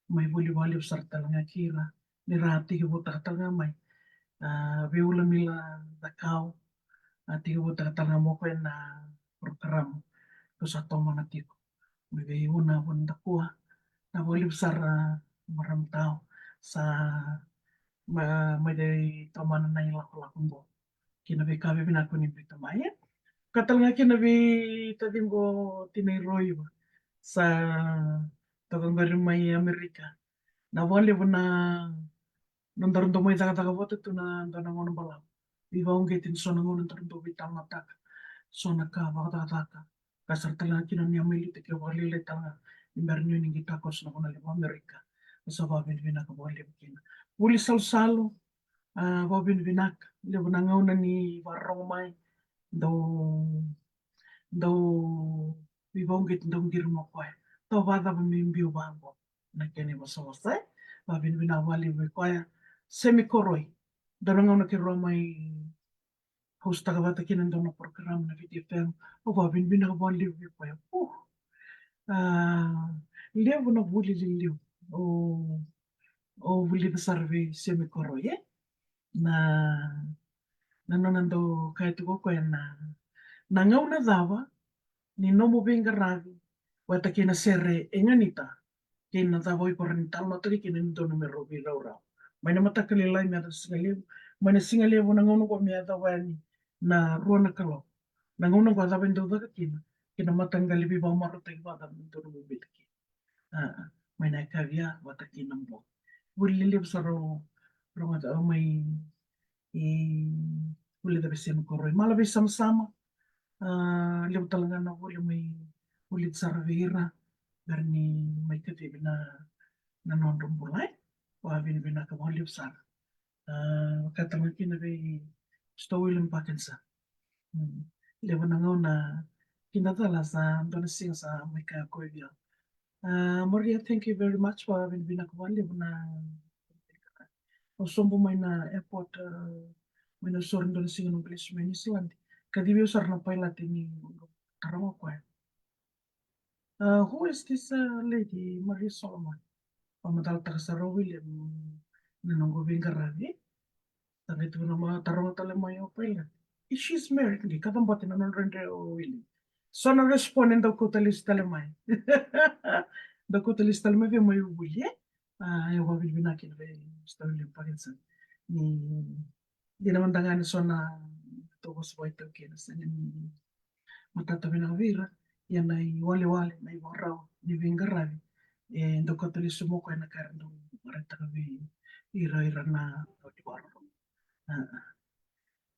mai vuli vakalevu sara tale ga kei ira ni ra tekivutaka tale ga mai, a, vei Ulamila Cakau, a, tekivutaka tale ga mai o koya na porokaramu ko sa tomana tiko. Mai vei vunavuni dakua, na vakalevu sara, marama tau, sa ma-, mai dei tomana na ilakolako oqo kei na veika vivinaka ni biuta mai, e. Ka tale ga kina vei taciqu Tinai Roiva, sa toka qori mai Amerika. Na vakalevu na, na nodaru dau mai cakacaka vata tu na dua na gauna balavu. Veivakauqeti ni so na gauna daru dau veitalanoataka so na ka vakacakacaka. Ka sara tale ga kina ni a mai liutaki au vakalailai tale ga ni bera ni o ni qai takoso na vanua levu Amerika. Au sa vakavinavinaka vakalevu kina. Vuli Salusalu, a, vakavinavinaka. Levu na gauna ni vakarorogo mai, dau, dau veivakauqeti, dau qiri mai o koya. Dau vakacava me biu vaqo na kena ivosavosa, e? Vakavinavinaka vakalevu vei koya. Semi Koroi, dua na gauna keirau a mai hostaka vata kina e dua na program na Viti F M. Au vakavinavinaka vakalevu vei koya. Uh. A, levu na vuli lelevu o, o vulica sara vei Semi Koroi, e? Na, na nona dau kaya tiko o koya na, na gauna cava ni nomu veiqaravi vata kei na sere e ganita, kei na cava o iko rawa ni talanoataki kina ni dodonu me rau veiraurau. Mai na mataka lailai me yaco na siga levu, mai na siga levu na gauna oqo me yacova yani na rua na kaloko. Na gauna oqo a cava e dau caka kina, kei na mataqali veivakamarautaki vakacava me dodonu me biuta kina. A, a, mai na yakavi ya vata kei na bogi. Vuli lelevu sara o, o rau ga mai, e, vuli cava, Semi Koroi. Mala veisamasama. A, levu tale ga na vuli mai, vuli sara vei ira, bera ni mai kacivi na, na nodra bula, e. Vakavinavinaka vakalevu sara. A, vaka tale ga kina vei Mister William Parkinson. Mm. Levu na gauna kina cala sa dua na siga sa mai kaya o koya vei au, a, Maria, thank you very much, vakavinavinaka vakalevu na, au sobu mai na airport, a, mai Nausori dua na siga noqu lesu mai Niusiladi. Kacivi au sara na pailate ni taroga o koya, a, who is this, a, lady, Maria Solomon? Vakamacalataka sara o William na noqu veiqaravi. Sa qai tukuna mai, taroga tale mai o pailate, is she's married? Qai kacabote na nona dredre o William. So na respond e dau kauta lesu tale mai. Dau kauta lesu tale mai vei mai vuli, e? A, e vakavinavinaka kina vei Mister William Parkinson. Ni dina mada ga ni so na tou vosa vakaitaukei na sega ni matata vinaka vei ira, ia na iwalewale, na ivakarau ni veiqaravi, e dau kauta lesu mai o koya na ka era dau vakaraitaka vei ira, ira na dau ni vakarorogo. A, a.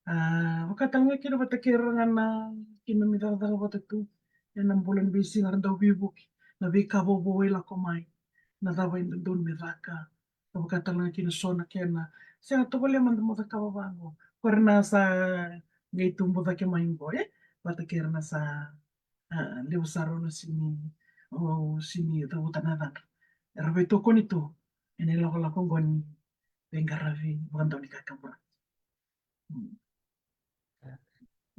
A, vaka tale ga kina vata kei ira ga na keimami cakacaka vata tu ena bula ni veisiga, era dau veivuke na veika vovou e lako mai, na cava e dodonu me caka, ka vaka tale ga kina so na kena, sega, tovolea mada mo cakava vaqo. Ko ira na sa qai tubu cake mai qo, e? Vata kei ira na sa, a, levu sara au na sini, au sini cavuta na yacadra. Era veitokoni tu ena ilakolako qo ni veiqaravi vakadau ni kakaburaki. Mm.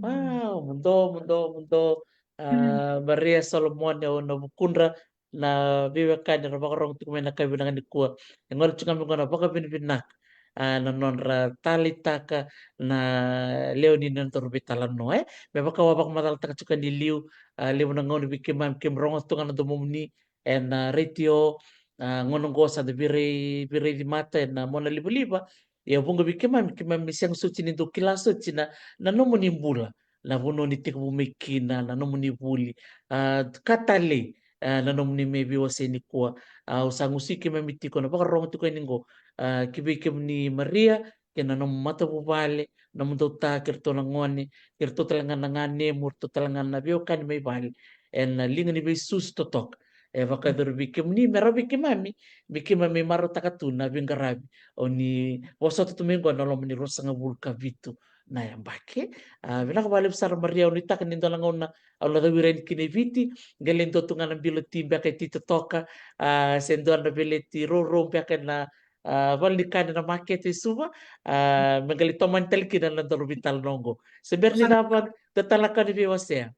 Wow, muduo, muduo, muduo. A, Maria Solomone, o na vukudra na veiwekani era vakarorogo tiko mai na yakavi vinaka nikua. E gole tiko ga mai qo na vakavinavinaka, a, na nodra taleitaka na lewe ni nodaru veitalanoa, e. Me vaka au a vakamacalataka tiko ni liu, a, levu na gauna vei keimami, keimami rogoca tu ga na domomuni ena retio, a, gauna oqo sa da veirai-, veiraici mata ena monalivaliva. Ia vuqa vei keimami, keimami sega soti ni dau kila soti na, na nomuni bula, na vanua ni tekivu mai kina, na nomuni vuli, a, ka talei, a, na nomuni mai veiwasei nikua. A, au sa gusuvi keimami tiko na vakarorogo tiko yani qo, a, ki vei kemuni Maria kei na nomu matavuvale, nomudou ta kei ratou na gone, kei ratou tale ga na ganemu, ratou tale ga na veiwekani mai vale, ena liga ni veisusu totoka. E vakayacori vei kemuni me rawa vei keimami me keimami marautaka tu na veiqaravi o ni vosota tu mai oqo ena loma ni ruasagavulu ka vitu na yabaki. A, vinaka vakalevu sara Maria, au nuitaka ni dua na gauna au na cau i ra yani kina i Viti, qai lai dua tu ga na bilo ti beka e ti totoka, a, se dua na veleti rourou beka ena, a, vale ni kani na makete e Suva, a, me qai lai tomani tale kina na nodaru veitalanoa oqo. Se bera ni cava, dua tale na ka ni veiwasea.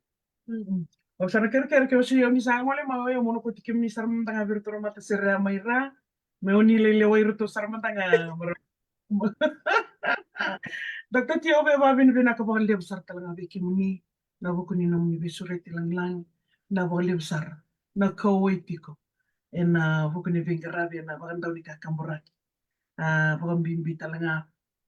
Mm. Au sa na kerekere ke o se o ni sa gole mai, o yau mo na kauti kemuni sara mada ga vei iratou na matasere mai ra, me o ni lai lewai iratou sara mada ga. Doctor T, au via vakavinavinaka vakalevu sara tale ga vei kemuni ena vuku ni nomuni veisureti lagilagi. Vinaka vakalevu sara na kauwai tiko ena vuku ni veiqaravi ena vakadau ni kakaburaki. A, vakabibi tale ga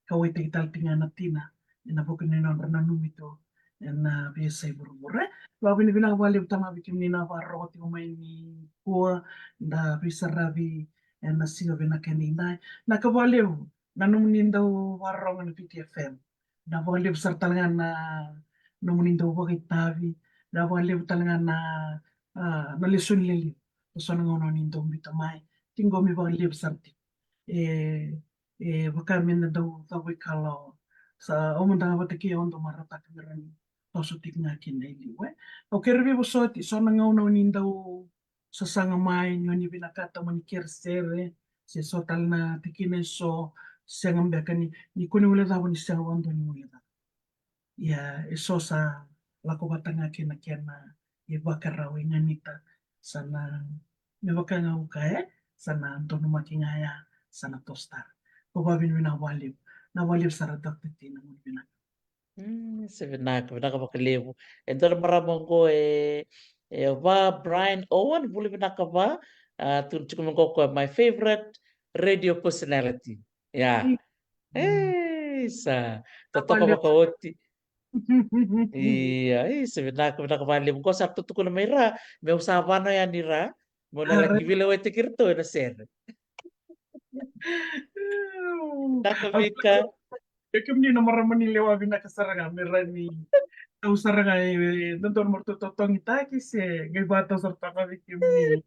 kauwaitaki tale tiko ga na tina ena vuku ni nodra nanumi tu ena veiyasai vuravura. E vakavinavinaka vakalevu tale ga vei kemuni na vakarorogo tiko mai nikua, da veisaravi ena siga vinaka edaidai. Vinaka vakalevu na nomuni dau vakarorogo na Viti FM. Vinaka vakalevu sara tale ga na nomuni dau vakaitavi. Vinaka vakalevu tale ga na, a, na lesoni lelevu. Eso na gauna o ni dau biuta mai, ciqomi vakalevu sara tiko. E, e vaka me da dau cava i kalawa. Sa au mada ga vata kei au dau marautaka me rawa ni toso tiko ga kina i liu, e. Au kere veivosoti, so na gauna o ni dau sasaga mai ni o ni vinakata mo ni keresere, se so tale na tikina eso, sega beka ni, ni kua ni guilecava, ni sega vakadua ni guilecava. Ia, eso sa lako vata ga kei na kena ivakarau, e ganita, sa na, me vaka ga au kaya, e, sa na donumaki ga ya, sa na toso tale. Au vakavinavinaka vakalevu. Vinaka vakalevu sara Doctor T, na nomuni vinaka. Mm, se vinaka, vinaka vakalevu. E dua na marama oqo e, e va Brian Owen, bula vinaka va, a, tukuna tiko mai oqo o koya, my favorite radio personality. Ia. Mm. E, sa totoka vakaoti. Ia, e, se vinaka, vinaka vakalevu. Qo sa ratou tukuna mai ra, meu sa vana yani ra, meu na laki veilewaitaki iratou ena sere. Vinaka Vika. Ia kemuni na marama ni lewa, vinaka sara ga me rawa ni tau sara ga e dodonu mo ratou totogitaki se qai vakatau sara toka vei kemuni.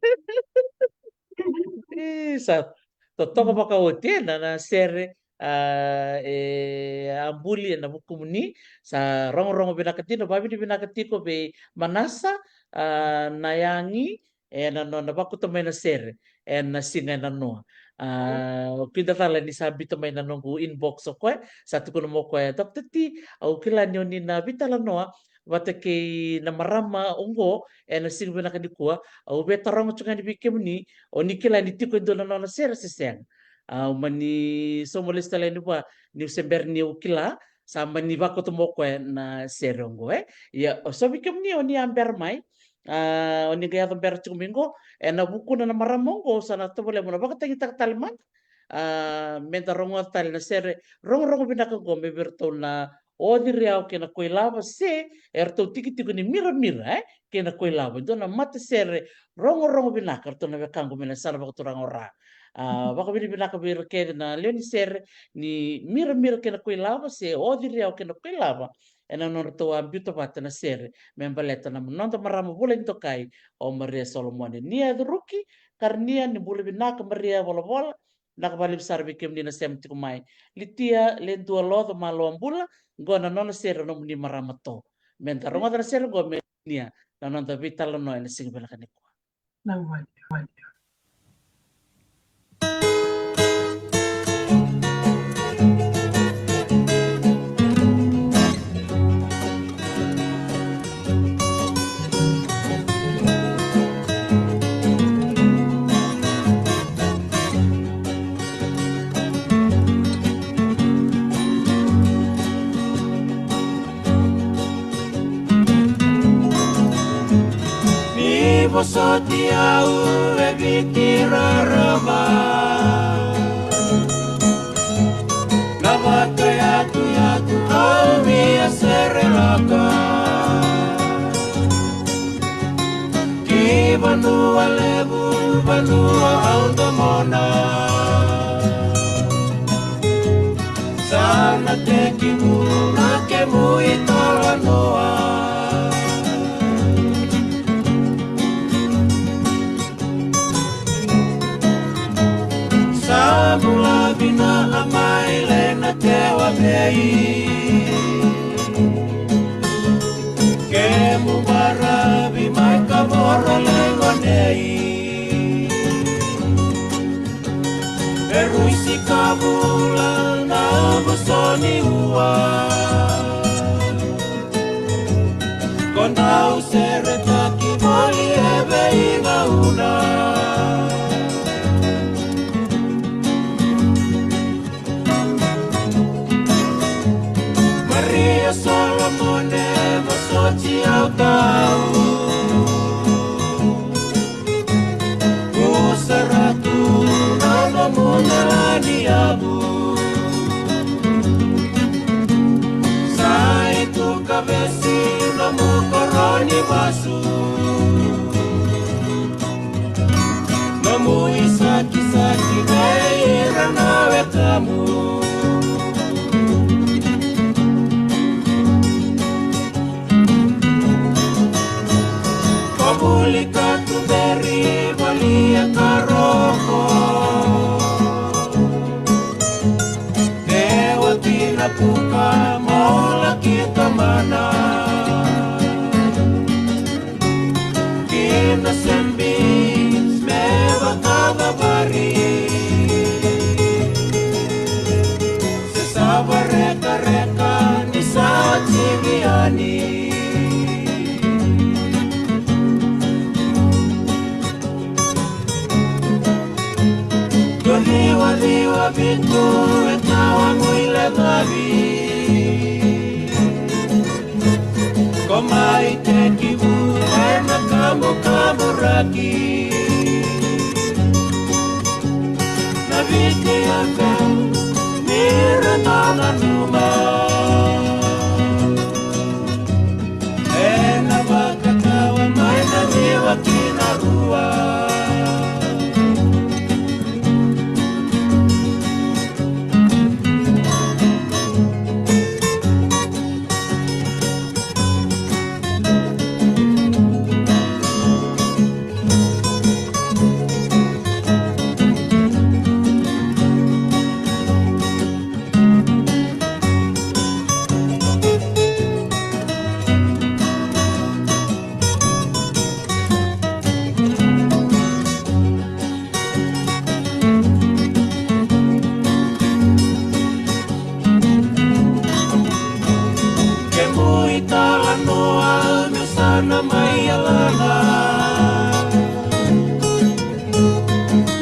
E, sa totoka vakaoti ena, na sere, a, e a buli ena vukumuni, sa rogorogo vinaka dina, vakavinavinaka tiko vei Manasa, a, na yagi, ena nona vakauta mai na sere ena siga ena noa. A, o kida cala ni sa biuta mai na noqu inbox o koya, sa tukuna mai o koya, Doctor T, au kila ni o ni na veitalanoa vata kei na marama oqo ena siga vinaka nikua, au via taroga tiko ga yani vei kemuni, o ni kila ni tiko e dua na nona sere se sega. Au mani sauma lesu tale yani vua, niu se bera niu kila, sa mani vakauta mai o koya na sere oqo, e. Ia, o so vei kemuni o ni a bera mai, a, o ni qai yaco bera tiko mai qo, ena vukuna na marama oqo, sa na tovolea mo na vakatagitaka tale mada. A, me da rogoca tale na sere rogorogo vinaka oqo mai vei iratou na Oci Riau kei na Koilava, se eratou tikitiki ni Miramira, e, kei na Koilava. E dua na matasere rogorogo vinaka, eratou na wekaqu mai na yasana vakaturaga o Ra. A, vakavinavinaka vei ira kece na lewe ni sere ni Miramira kei na Koilava, se Oci Riau kei na Koilava, ena nodratou a biuta vata na sere me baleta na noda marama vula ni dokai o Maria Solomone. Nia Curuki Karnia, ni bula vinaka Maria Volavola. Vinaka vakalevu sara vei kemuni na sema tiko mai. Litia Ledua Loco, malo bula. Qo na nona sere, Nomuni Marama To. Me da rogoca na sere qo me Nia, na noda veitalanoa ena siga vinaka nikua. Na wai, wai. Ni vosoti au e Viti rarama, na vakayatuyatu au via serelaka. Ki vanua levu, vanua au domona. Sa na teki Na kemu italanoa. Sa bula vina a mai le na tewa vei. Kemu baravi mai ka voro le gonei. E ruisi ka vula na vosoni ua. Ko dau seretaki voli e veigauna. Maria Solomone vosoti au tau. Usaratu na nomu dela ni yavu. Sa i tu ka vesi nomu koro ni vasu. Nomu isakisaki vei ira na wekamu. Ko vuli ka tuberi valia ka roko. Tewa kina puka mola ki tamana. Kina sembi me vakacavari. Se sa varekareka ni sa tivi yani. Ko liwaliwa vitu e tawa gui lecavi. Ko mai tekivu e na kamukamu raki. Na viti a ka ni ra na nanuma. E na vakatawa mai na ciwa ki na rua. Kemu italanoa me sa na mai yalana.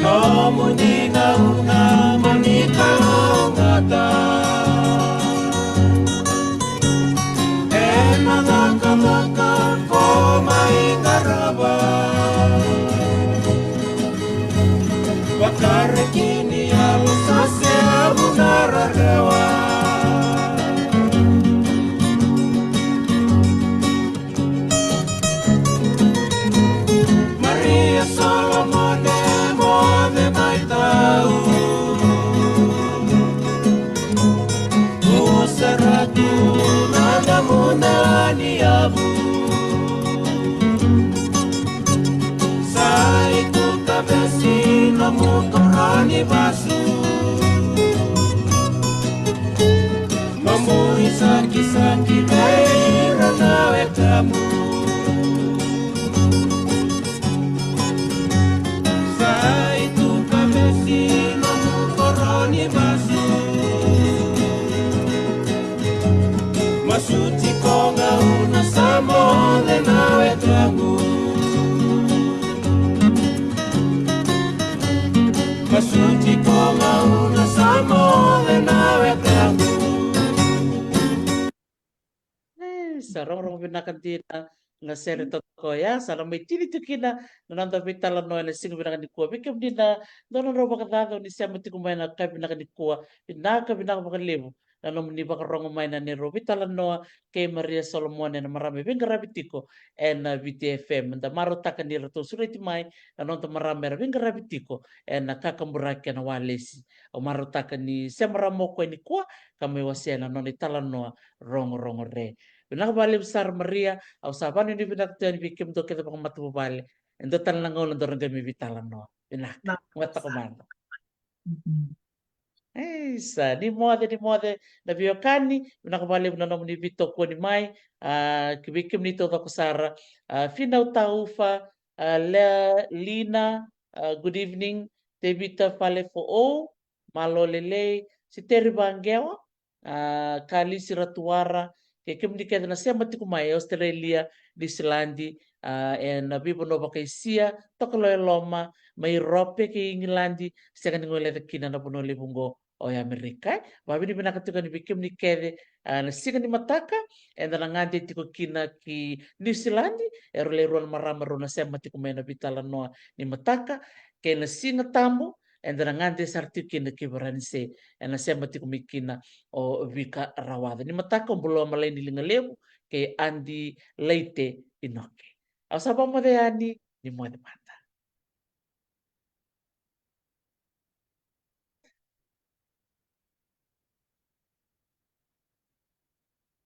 Nomu dina una mo ni kalougata. E na cakacaka ko mai qarava. Vakarekini yalo sa seavu na rarawa. Maria Solomone moce mai tau. Usaratu na damu na ni yavu. Sa i tu ka vesi nomu koro ni vasu. Nomu isakisaki vei ira na wekamu. Sa i tu ka vesi nomu koro ni vasu. Masuti ko gauna sa moce na wekamu. Masuti ko gauna sa moce na wekamu. E, sa rogorogo vinaka dina na sere totoka oya, sa na mai tini tu kina na noda veitalanoa ena siga vinaka nikua. Vei kemuni na dua na drau vakacacau ni sema tiko mai ena ka vinaka nikua, vinaka, vinaka vakalevu. na nomuni vakarogo mai na neirau veitalanoa kei Maria Solomone, na marama e veiqaravi tiko ena Viti F M. Da marautaka ni ratou sureti mai na noda marama era veiqaravi tiko ena kakaburaki ena walesi. Au marautaka ni se marama o koya nikua ka mai wasea na nona italanoa Rogorogo Re. Vinaka vakalevu sara Maria, au sa vakanuinui vinaka tu yani vei kemudou kece vakamatavuvale. E dua tale na gauna dou ra qai mai veitalanoa. Vinaka. Vinaka. Vata ko mada. Mhm. Isa, ni moce, ni moce na veiwekani, vinaka vakalevu na nomuni veitokoni mai. A, ki vei kemuni taucoko sara, a, Finau Taufa, a, Lea, Lina, a, good evening, Tevita Falefoou, Malo Lelei, Siteri Vaqewa, a, Kalisi Ratuara, kei kemuni kece na sema tiko mai e Australia, Niusiladi, a, ena veivanua vakaisia, Tokalau e Loma, mai Iurope kei Igiladi, sega ni guileca kina na vanua levu oqo o Amerika. E vakavinavinaka tiko yani vei kemuni kece, a, na siga ni mataka eda na gade tiko kina ki Niusiladi, e rau lewe rua na marama rau na sema tiko mai na veitalanoa ni mataka, kei na Siga Tabu eda na gade sara tiko kina ki Varanise, ena sema tiko mai kina o Vika Rawaca. Ni mataka o Buluamalai ni Ligalevu kei Adi Laite Inoke. Au sa vakamoce yani, ni moce mada.